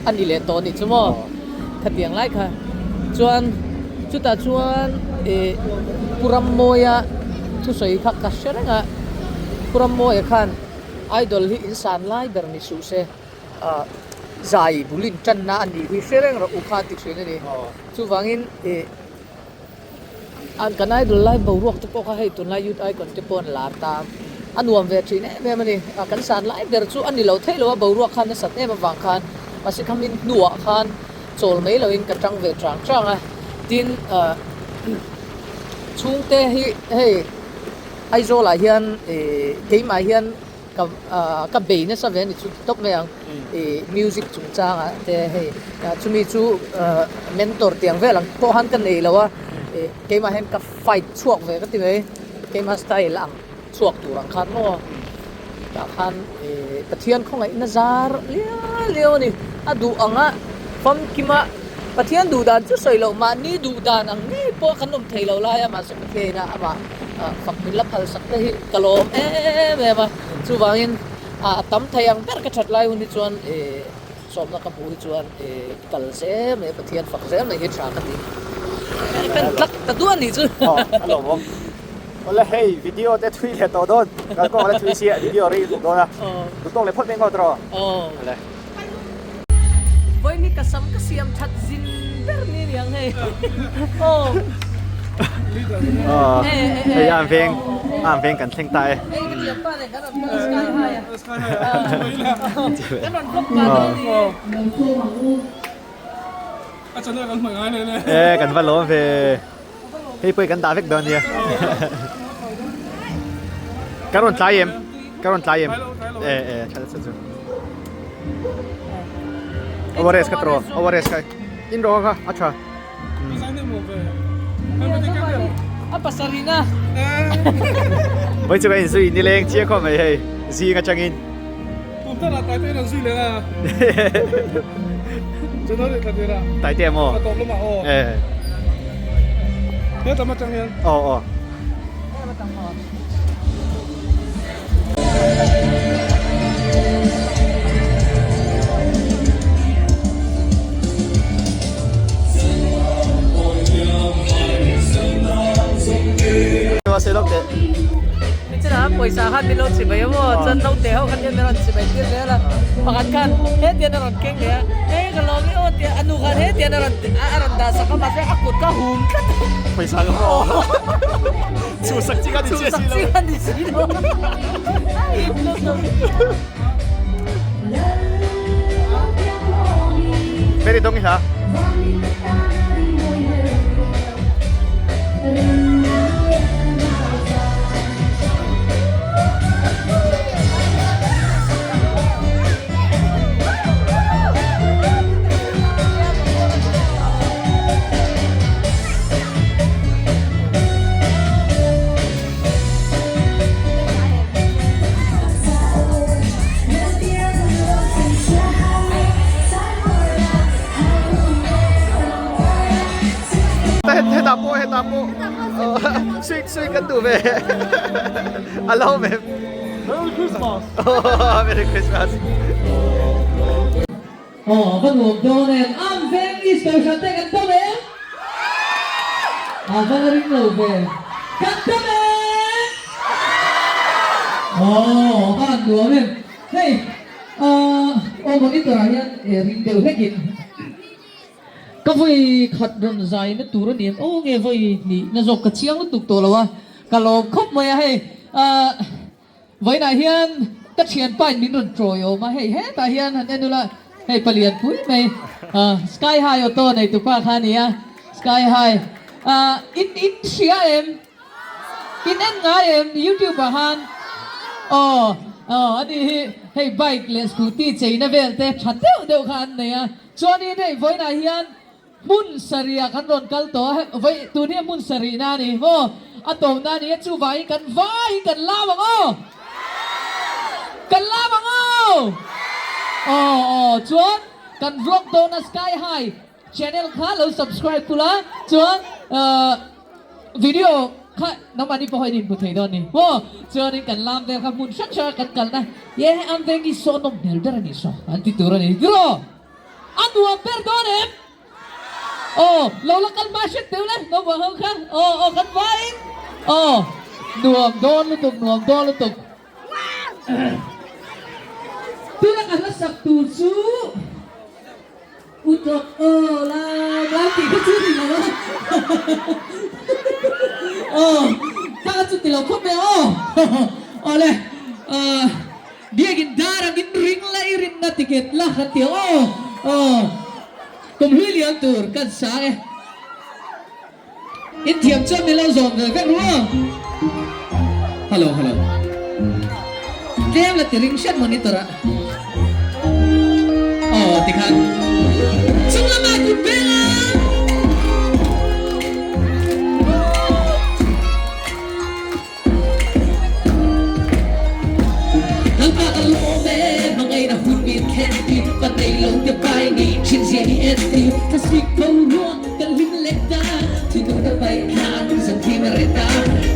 a ni leh tawh a nih chu maw khatiang lai kha chuan chutah chuan ih Pu Rammawia thusawi kha ka hre reng a Pu Rammawia khan idol hi in san lai ber ni suh se ah zai bul in tanna a nih hi hre reng rawh u kha a ti thin a ni. Chuvangin ih an kan idol lai boruak te pawh kha hei tunlai youth icon te pawh an lar ta a nuam ve thin em em a ni. Ah kan san lai ber chu a ni lo theih lo a boruak khan nasat em avang khan mahse kha min hnuah khan chawl mai loin ka tang ve chang chang a. Tin ah chhungte hi hei Aizawl ah hian ih keimah hian Ka ka bei nasa ve a ni chu ti tawp mai ang ih music chungchangah te hei chumi chu mentor tiang vel ang pawh khan ka nei lo a ih keimah hian ka fight chhuak ve ka ti mai keimah style ang chhuak tur ang khan maw tah khan ih Pathian khawngaihna zar liau liau a ni a duh anga famkima Pathian duh dan chu sawi loh mahni duh dan ang ngei pawh kan awm thei lo lai a mahse Pathian a amah fak min la phal sak te hi ka lawm em em a chuvangin a tam thei ang ber ka that lai hun hi chuan ih sawmna ka hmuh hi chuan ih kal zel mai Pathian fak zel mai hi tha ka ti kan tlak ta duah a nih chu a lawmawm awle hei video te thui leh tawh dawn kalkawng a la thui sia video rei lutuk dawn a duhtawk leh phawt mai ngawt rawh awle. Vawiin hi ka sam ka siam that zin ber ni niang hei aw. Hei a veng a veng kan thleng ta e. Hei ka thiam pa nen kan rawn kal sky high a. Kan rawn vlog pa dawn ni. E kan va lawm ve. Hei pawh hi kan dah vek dawn nia. Ka rawn tlai em? Ka rawn tlai em? E e tha tha chu. ORS ka tro, ORS ka. In ro kha a tha. A pasarina. Voi chu ka in zui nileng chiah khawp mai hei zing atangin. Thar ah Taite in an zui leh a. January thla tir ah. Taite maw? A tawp lamah aw. Eh. He lam atang hian. Aw aw. Pawisa khan min lo chimei a maw chuan naute ho khan hian min rawn chimei tir zel a pakhat khan hetian a rawn keng leh a hei ka lawm e aw tia a nu khan hetian a rawn a rawn dah sak a mahse a kut kha hum tlat a pawisa ka hmu chhuhsak chi kha ni chiah si lo chhuhsak chi kha ni si lo Very dong i hla. Hetah pawh hetah pawh sweet sweet kan duh ve a lo ve Merry Christmas Merry Christmas Aw a va nuam dawn em? Am veng Easter hran te kan tam em? A va la ring lo ve. Kan tam em? Aw a va han nuam em? Hei aw monitor ah hian ring deuh hlek in ka vawi khat rawn zai na tur a ni em? Aw nge vawi hnih na zawk ka chiang lutuk tawh lo a, ka lawm khawp mai a hei ah. Vawiinah hian ka thianpa in min rawn tawi awm a, hei hetah hian han en ula, hei palian pui mai Sky High auto nei tupa kha a ni a, Sky High in in hria em? In en ngai em YouTube ah khan? Aw aw a ni hi hei bike leh scooty cheina vel te tha deuh deuh kha an nei a, chuanin hei vawiinah hian Hmun sarih ah kan rawn kal tawh a, vawi tun hi hmun sarih na a ni maw? A tawpna a ni a, chuvangin kan vaiin kan lam ang aw! Kan lam ang aw! Aw aw chuan kan vlog dawn a Sky High channel kha lo subscribe kula chuan video kha nangmahni pawh in inhmu thei dawn a ni maw? Chuanin kan lam vel kha hmun hrang hrang a kan kalna ye am veng hi saw nawm hmel ber a ni saw an ti tur a ni tiraw? A nuam ber dawn em? Aw, lo la kal hma hret deuh le, naupang ho kha. Aw, aw, kan vaiin. Aw, nuam dawn lutuk, nuam dawn lutuk. Tuna ka hla sak tur chu Utlawk aw la la tih kha chu ni lo a. Aw, kha chu ti lo khawp mai aw. Aw le, ah. Biakin dar ang in ring la i rinna ticket la kan ti ang aw aw kum hlui lian tur kan sang e in thiam chuan min lo zawm ve vek ru aw hello hello tlem la ti ring hriat monitor ah aw tikhan chung lamah kut beng a. Lalpa ka lawm e, hmangaihna hun min thlen ti, pa nei lo te pai ni thin zia hi en ti, thlasik tho ruang kan hlim leh ta, thinur ka paih thla zan thim a reh ta,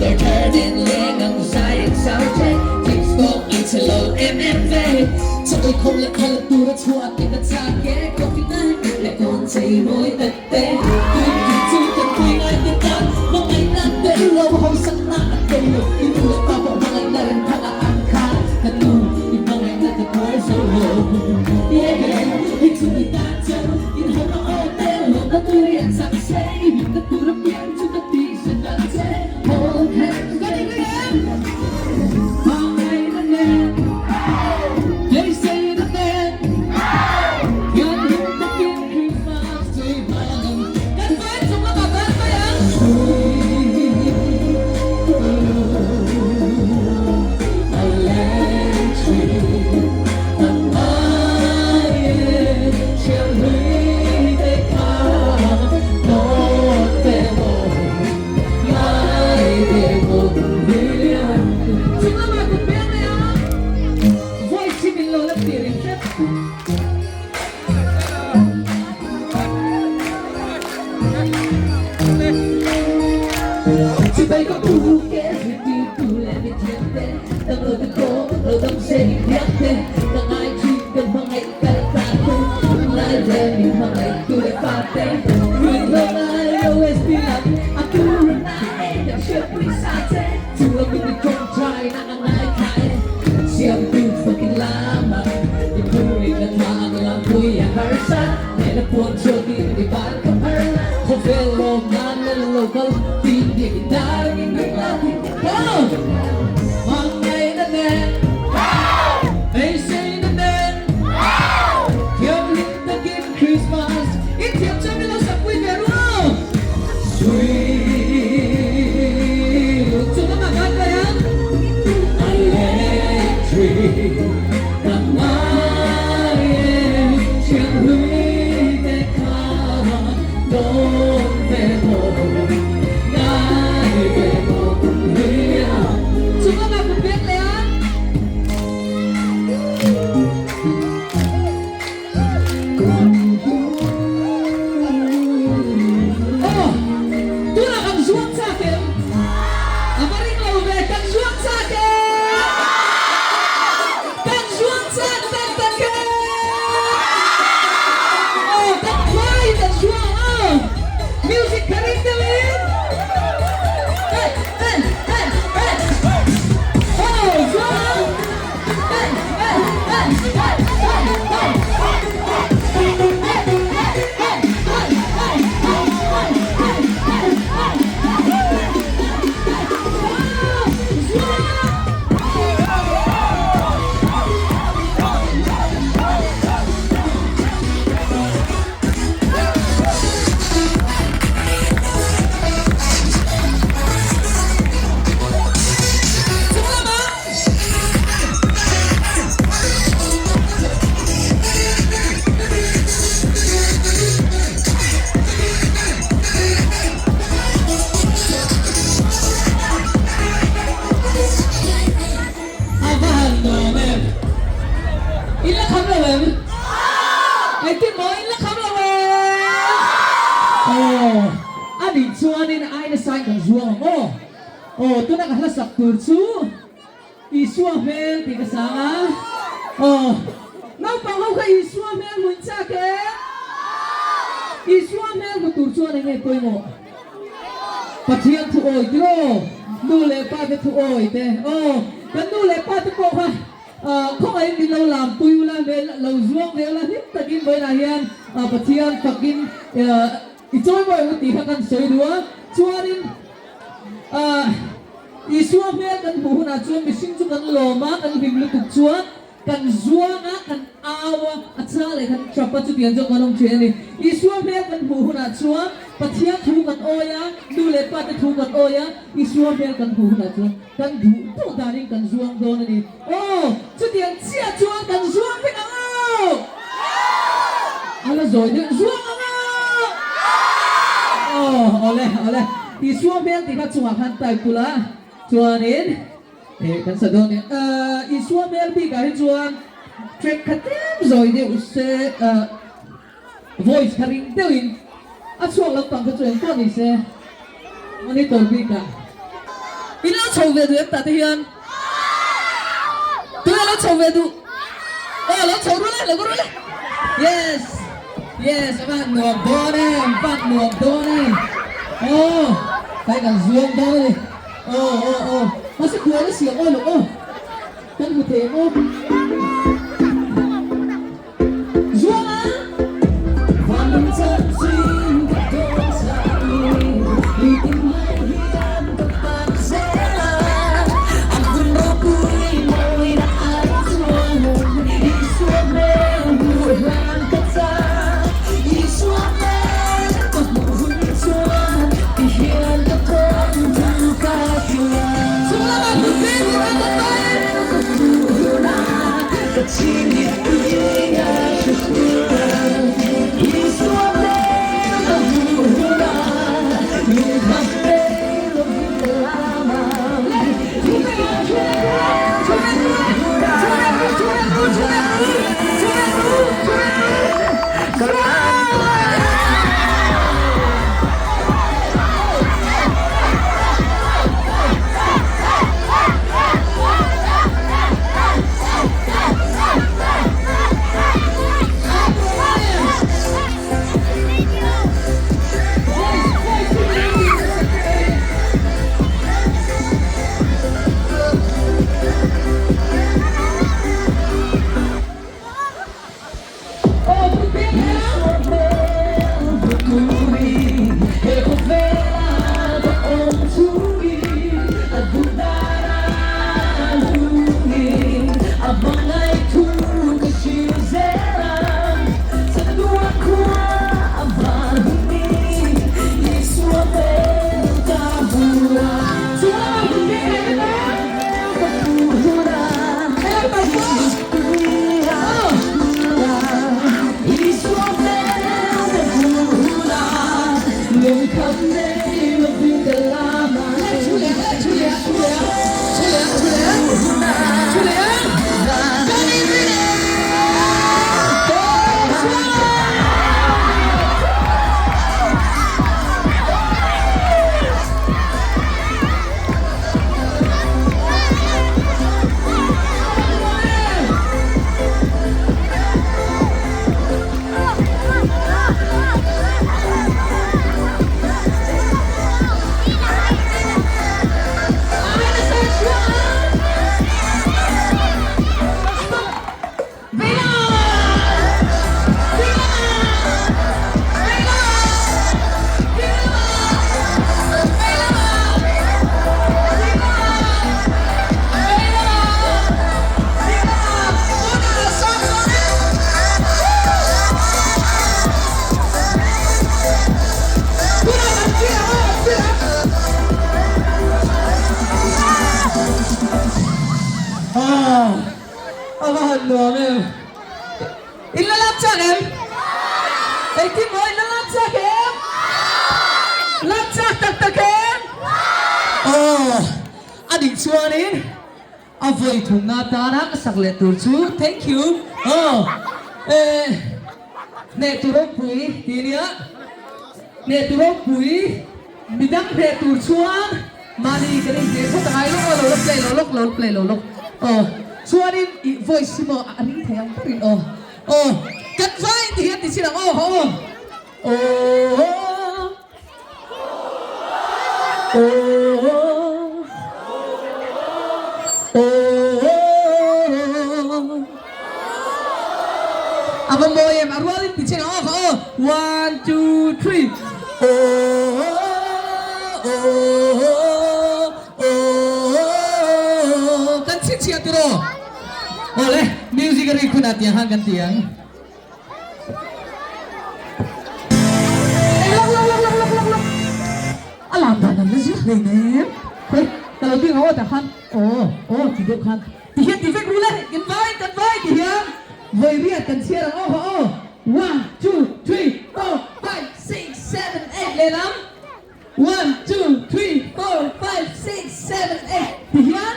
dawr thar nen leng ang zai ang sound check, tips pawh in che lo em em ve, chaw ei khawm leh thal tur a chhuah te ka chak e, coffee na leh kawn chei mawi tak. Te tun chu kan pui ngai te tan hmangaihna tel lo hausakna a tel lo i nu leh pa pawh hmangaihna reng thang a an kha ka nu i hmangaihna ka tuar zo lo yeah i chu i tan chuan in ho na aw te lawmna tur i an sak se i hlimna tur a piang chu ka tih se dan che hold hands ka ni reng em hmangaihna nen beiseina nen thianghlim takin Chibai ka buk e zirtirtu leh mithiam te dam lo te pawh lo dam se i biak te ka ngai thin ka hmangaih kal ta te tunlai vel min hmangaih tu leh fa te ruihhlo ngai lo SB lam a tur a na e kan hriatpui sa che chunglam min i tawngtai na a ngai thla e siamtu fakin lama i phurin a tha ang lampui a harsa Hmel a puan chuakin i ban ka phar Khawvel lawm nan lal lo kal Tin biak in dar angin ring la ti Oh! Hmangaihna nen Beiseina nen Thianghlim takin Christmas I thiam chuan min lo sakpui ve ru aw Sui Chung a mah kan kai ang Electric Ka ngai e thianghlui te kha dawn ve tawh ngai ve tawh hlui a. Chung a mah pek leh a. Aw tunah kan zuang chak em? A va ring lo ve, kan zuang chak em? Kan zuang chak tak tak em? Aw kan phai kan zuang aw music kha ring deuh in hey hey hey hey aw zuang hey hey hey hey hey A va han nuam em? In la kham lo em? Engtin maw in la kham lo em? Aw, a nih chuanin aina sign kan zuang ang aw. Aw, tuna ka hla sak tur chu Isua hmel tih ka sang a. Aw, naupang ho kha Isua hmel hmuin chak em? Isua hmel hmu tur chuan eng nge pawimawh? Pathian thu awi tiraw? Nu leh pa te thu awi te. Aw, kan nu leh pa te pawh kha khawngaihin min lo lampui ula, hmel lo zuang ve ula, hlim takin vawiinah hian Pathian fakin i chawi mawi ang u tih kha kan sawi duh a. Chuanin Isua hmel kan hmuh hunah chuan mihring chu kan lawm a, kan hlim lutuk chuan Kan zuang a, kan au a, a chang leh kan tap a, chutiang chuan kan awm thin a ni. Isua hmel kan hmuh hunah chuan Pathian thu kan awi a, nu leh pa te thu kan awi a, Isua hmel kan hmuh hunah chuan kan duh duh danin kan zuang dawn a ni. Aw, chutiang chiah chuan kan zuang vek ang aw! A la zawi deuh zuang ang aw! Aw, awle, awle. Isua hmel tih kha chungah khan type ula, chuanin. Eh kan sa dawn e. Isua hmel bikah hi chuan track kha tlem zawi deuh se voice kha ring deuhin a chhuak lampang kha chu eng pawh ni se monitor bikah in lo chho ve duh em tah te hian tuna lo chho ve duh aw lo chho rul e lo rul e yes yes a van nuam dawn em van nuam dawn em aw kai kan zuam dawn a ni. Aw aw aw mahse buaina siam aw loh aw kan hmu thei ang aw Zuanga Vanlung chanchin ka dawn chai Nitin mai hian ka pan zel a An hun ropui mawina ai chuan Isua hmel hmuh hlan ka chak Isua hmel ka hmuh hun chuan Ti hian ka tawn thu ka hria. Chung lamah kut veng in a ka tawn. In la lam chak em? Engtin maw in la lam chak em? Lam chak tak tak em? Aw, a nih chuanin a vawi thumna atana ka sak leh tur chu thank you aw eh hneh tu ropui tih nia hneh tu ropui midang hneh tur chuan Mahni kan inhne phawt a ngai lawk aw, lo la play lo lawk, lo la play lo lawk aw. Chuanin i voice hi maw a ring thei ang berin aw. Aw kan vai ti hian ti chin ang aw aw aw aw aw A va mawi em, a rualin ti chin ang aw aw. One two three aw aw aw kan chhinchhiah tiraw awle music a rik hunah tiang khan kan ti ang lok lok lok lok lok lok lok a lam dan an la zir hlei nem hei ka lo ding ang aw tah khan aw aw ti deuh khan Ti hian ti vek rul e, kan vai kan vai ti hian vawi riat kan chhiar ang aw ha aw, one two three four five six seven eight lehlam one two three four five six seven eight ti hian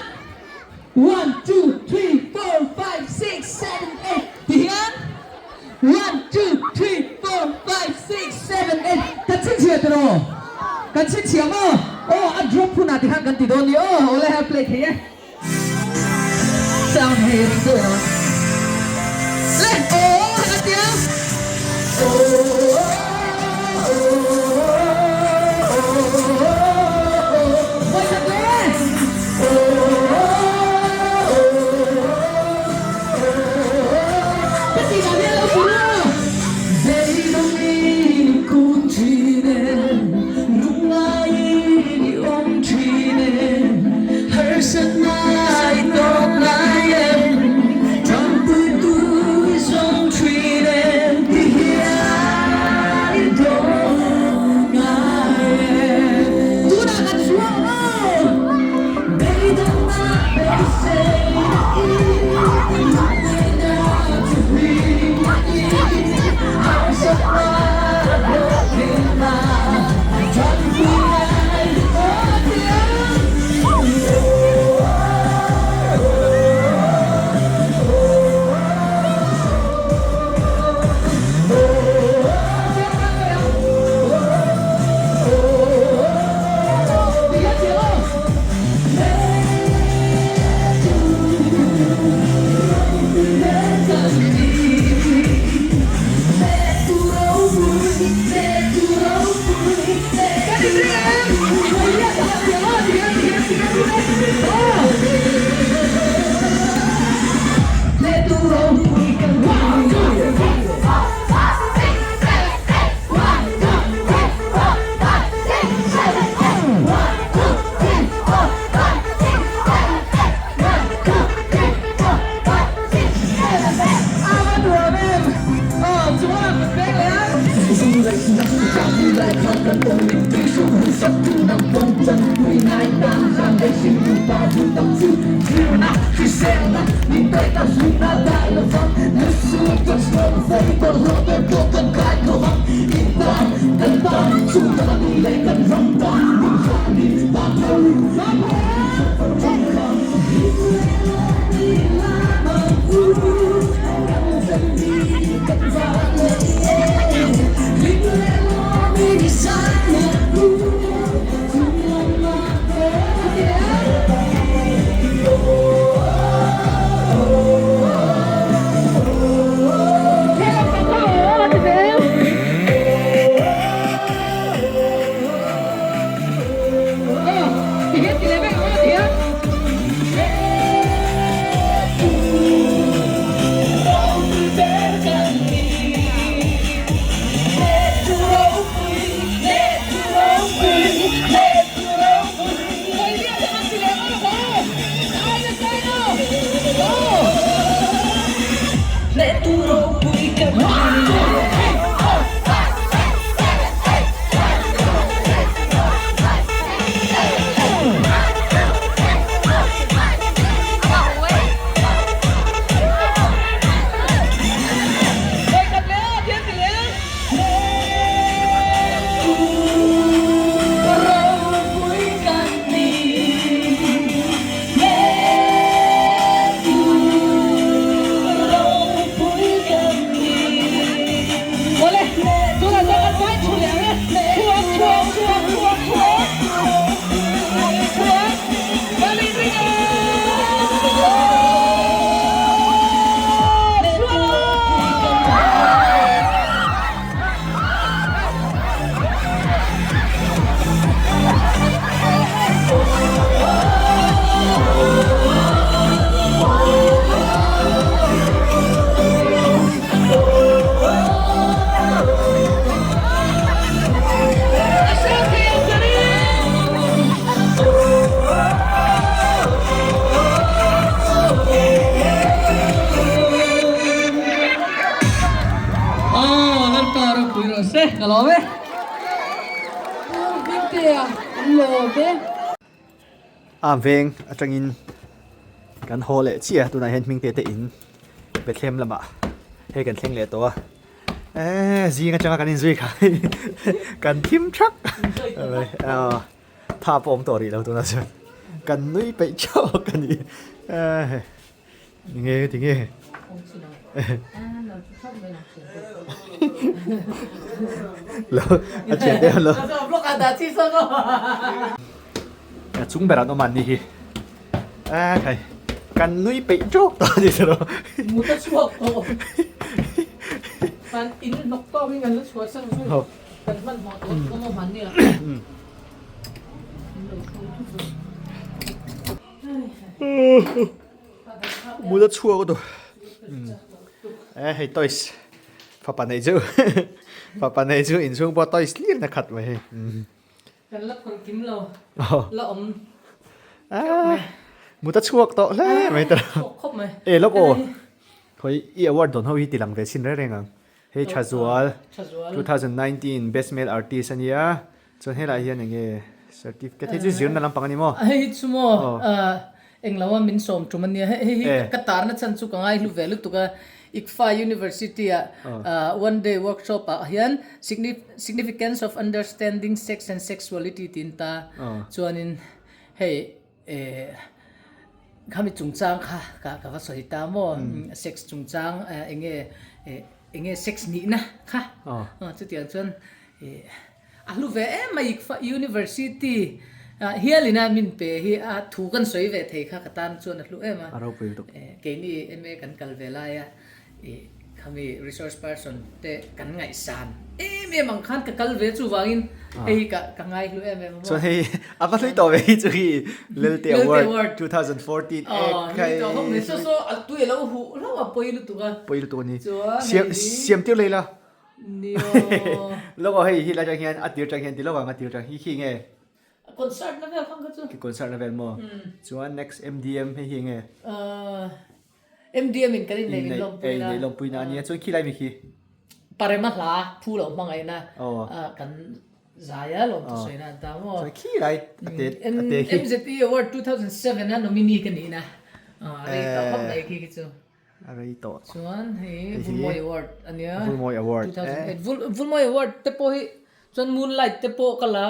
one two three four five six seven eight ti hian one two three four five six seven eight kan chhinchhiah tiraw kan chhinchhiah maw aw a drop hunah ti khan kan ti dawn ni aw awle a play thei e. Sound hei ring deuh emaw le aw a tia Vawikhat le Ka tih dan hi a lo pur a Beidawngin i kun thin em Lungaiin i awm thin em Harsatna i tawk ngai em Ṭangpuitu i zawng ṭhin em Ti hian i dawng ngai em Tunah kan zuang aw Beidawngna beiseina i Lungngaihna chu hlimna i Harsatna hlawhtlinna Ṭangpui ngai aw thiam. Lalpa ropui rawh se, ka lawm e. Pu Hmingtea an lawm e. A veng atangin kan haw leh chiah a, tunah hian Hmingtea te in Bethlehem lamah hei kan thleng leh tawh a, eee zing atanga kan inzui kha kan thim thak tha pawh awm tawh rih lo tunah chuan kan nui peih chauh a ni eee. Nge ti nge. Lo a thian te lo. A chung ber an awm an ni hi. A khai kan nui peih tawk tawh a ni tawh. Mut a chhuak tawh. Kan in hnawk tawk in kan la chhuah sang zui. Kan hmanhmawh tawh awm awm an nia. Mut a chhuak a tu e hei toys fapa nei chu fapa nei chu inchhung pawh toys hlir na khat mai hei kan la phawrh kim lo la awm mut a chhuak tawh hle mai ta khawp mai e lawk aw khawi i award dawn ho hi ti lang ve chin reng reng ang hei Thazual 2019 best male artist ania Chuan helai hian eng nge certificate hei chu zirna lampang a ni maw? Hei hi chu maw englo a min sawm tum a nia hei hi ka tarna chhan chu ka ngaihlu ve lutuk a ICFA University ah one day workshop ah hian significance of understanding sex and sexuality tiin ta chuanin hei Khami chungchang kha ka ka va sawi ta maw sex chungchang eng nge eng nge sex nihna kha chutiang chuan a hlu ve em mai university hialin a min pe hi a thu kan sawi ve thei kha ka tan chuan a hlu em a keini MA kan kal ve lai a. I khami resource person te kan ngaihsan em em ang khan ka kal ve chuvangin hei hi ka ka ngai hlu em em a maw. Chuan hei a va hlui tawh ve hi chu hi Lelte Award 2014 e khai. Hlui tawh khawp mai saw saw a tui a lo huh hlauh a pawi lutuk a. Pawi lutuk a ni. Siam siam tir lei la. Nio. Lawk aw hei hi lai tang hian a tir tang hian ti lawk ang a tir tang hi khi nge. Concert na vel khan kha chu. Concert na vel maw. Chuan next MDM hei hi nge. MDM in kan inneih min lawmpui na. Inneih lawmpui na a nia chuan khilai mi khi. Parema hla phu lo hmangaihna kan zai a lawm thusawi na an ta maw. Chuan khilai a te a te khi. MZE Award 2007 a nominee ka nih na. A rei tawh khawp mai khi khi chu. A rei tawh. Chuan hei Vulmawi Award a nia. Vulmawi Award. 2008 Vulmawi Award te pawh hi chuan Moonlight te pawh ka la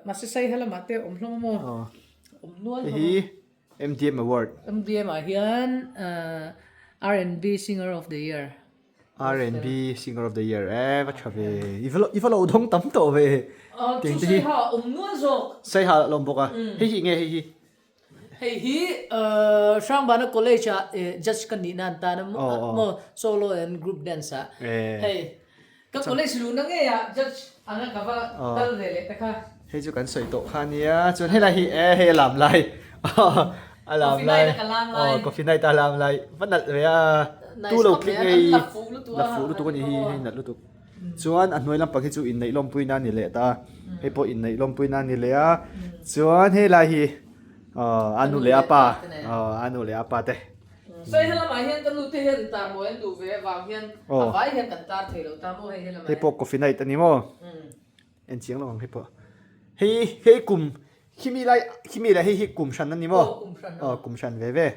mahse Saiha lamah te awm hlawm a maw. Awm nual hlawm a. MDM Award. MDM ah hian R&B Singer of the Year. R&B Singer of the Year e va tha ve. I va i va lo dawng tam tawh ve. Chu Saiha awm nual zawk. Saiha a lawm bawk a. Hei hi nge hei hi? Hei hi Hrangbana College ah judge ka nih nan tan a maw solo and group dance ah. Hei Ka college luhna ngei ah judge anga ka va kal ve leh te kha. Hei chu kan sawi tawh kha nia, chuan helai hi e hei a lam lai a lam lai aw coffee night a lam lai va nalh ve a tu lo click ngei la fuh lutuk a nih hi hei nalh lutuk chuan a hnuai lampang hi chu inneih lawmpui na a ni leh ta hei pawh inneih lawmpui na a ni leh a chuan helai hi aw a nu leh a pa aw a nu leh a pa te. Sawi helamah hian ka nute hian tar mawi an duh ve avang hian a vai hian kan tar thei lo ta maw hei helamah Hei pawh coffee night a ni maw? En chiang lo ang hei pawh. Hei hei kum khimi lai khimi leh hei hi kum hran a ni maw? Aw kum hran. Aw kum hran ve ve.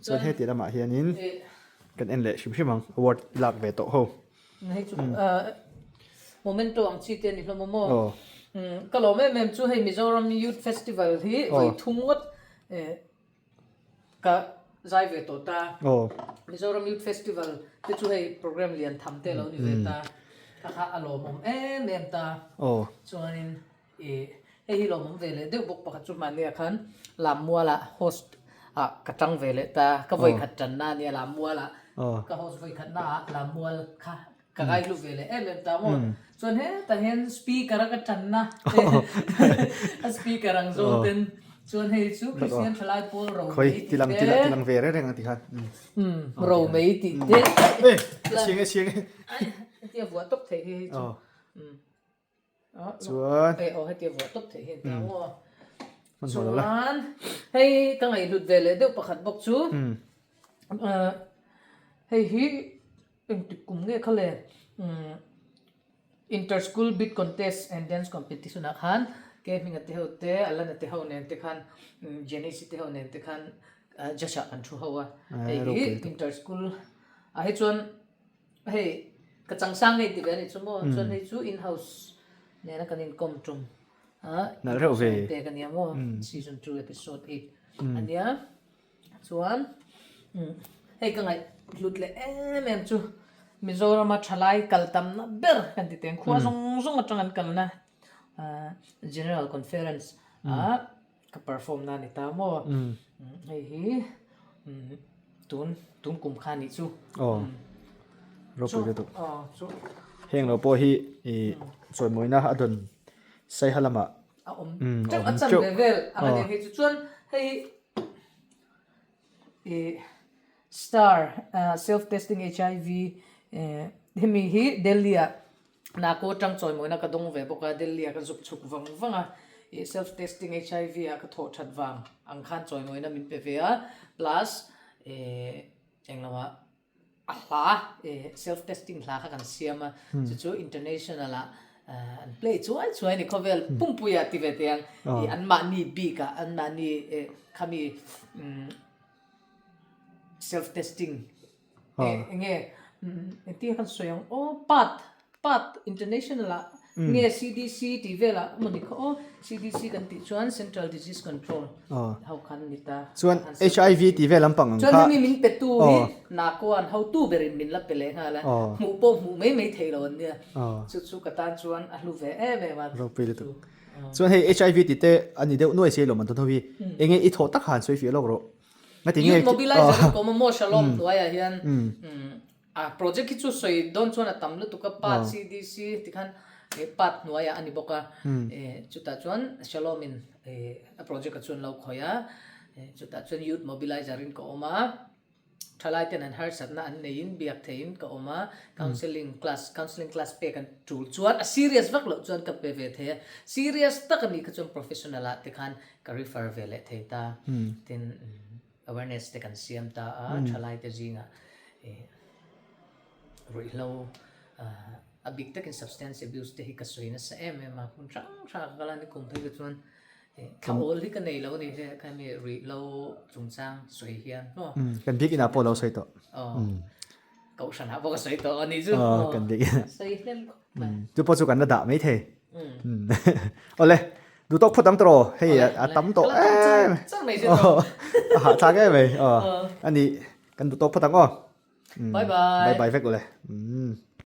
Chuan heti lamah hianin kan en leh hrim hrim ang award lak ve tawh ho. Hei chu momento ang chi te a ni hlawm a maw? Ka lawm em em chu hei Mizoram Youth Festival hi vawi thum ngawt Ka zai ve tawh ta. Mizoram Youth Festival te chu hei program lian tham te lo ni ve ta. Kha kha a lawmawm em em ta. Chuanin i hei hi lawmawm ve leh deuh bawk pakhat chu hmanni ah khan Lammual ah host ah ka tang ve leh ta. Ka vawi khat tanna a nia Lammual ah ka host vawi khatna ah Lammual kha Ka ngaihlu ve leh em em ta maw. Chuan hetah hian speaker a ka tanna a speaker ang zawng ten chuan hei chu Kristian thalai pawl ro mei tih te. Tilang ve reng reng ang ti khan. Ro mei tih te. E siang e siang e. Hetia vuah tawp theih hi hei chu. Chuan. Hei aw hetia vuah tawp theih hi an ta maw. Chuan hei ka ngaihhlut ve leh deuh pakhat bawk chu hei hi engtik kum nge kha le. Inter School Beat Contest and Dance Competition ah khan K Hminga te ho te, Alana te ho nen te khan, Janice te ho nen te khan judge ah kan thu ho a. Hei hi Inter School ah hi chuan hei ka changsang ngei ti ve a nih chu maw, chuan hei chu in house nena kan inkawm tum a Nalh reuh ve. Pek a nia maw, season 2 episode 8 a nia. Chuan hei ka ngaih hlut leh em em chu Mizorama thalai kal tamna ber kan ti teng khua zawng zawng atang an kalna General Conference ah ka perform na a ni ta maw hei hi tun tun kum kha nih chu. Aw ropui lutuk heng lo pawh hi ih chawimawina a dawn saiha lamah a awm teuh a chan ve vel ang a ni hei chu chuan hei ih star self testing HIV hemi hi Delhi ah Nako atang chawimawina ka dawng ve bawk a Delhi ah ka zuk chhuk vang vang a ih self testing HIV ah ka thawh that vang ang khan chawimawina min pe ve a plus ih englo ah A hla self testing hla kha kan siam a, chu chu international ah an play chuai chuai a ni khawvel pumpui ah ti ve teh ang ih an mahni bik ah an mahni khami self testing eng nge engtin nge kan sawi ang aw part Part international ah nge CDC tih velah emaw ni kha aw, CDC kan tih chuan Central Disease Control ho khan ni ta. Chuan HIV tih vel lampang ang kha. Chuan hemi min pe tu hi Nakoan hotu berin min la pe leh nghal a, hmuh pawh hmuh mai mai thei lo an nia. Chu chu ka tan chuan a hlu ve em em a. Ropui lutuk. Chuan hei HIV tih te a ni deuh nuai si alawm an tawn ho hi. Enge i thawh tak han sawi fiah lawk rawh. Ngati nge. Youth Mobilizer in kawm a maw Shalom hnuaiah hian A project hi chu sawi dawn chuan a tam lutuk a, part CDC ti khan part hnuaiah a ni bawk a, chutah chuan Shalom in a project ah chuan lo khawih a, chutah chuan youth mobilizer in ka awm a, thalai ten an harsatna an neiin biak theihin ka awm a, counselling class counselling class pek an tul chuan a serious vak loh chuan ka pe ve thei a, serious tak a nih kha chuan professional ah te khan ka refer ve leh thei ta, tin. Awareness te kan siam ta a, thalai te zingah ruihhlo a bik takin substance abuse te hi ka sawi nasa em em a, hmun hrang hrang ah ka kal a ni kum phei kha chuan thla awl hi ka nei lo a ni he khami ruihhlo chungchang sawi hian maw. Kan bik inah pawh lo sawi tawh. Aw kohhran ah pawh ka sawi tawh a nih chu. Aw kan bik inah. Sawi hnem khawp mai. Chu pawh chu kan la dah maithei. Awle. Duh tawk phawt ang tawh hei a tam tawh em a hahthlak em mai aw a ni kan duh tawk phawt ang aw bye bye bye bye vek ule.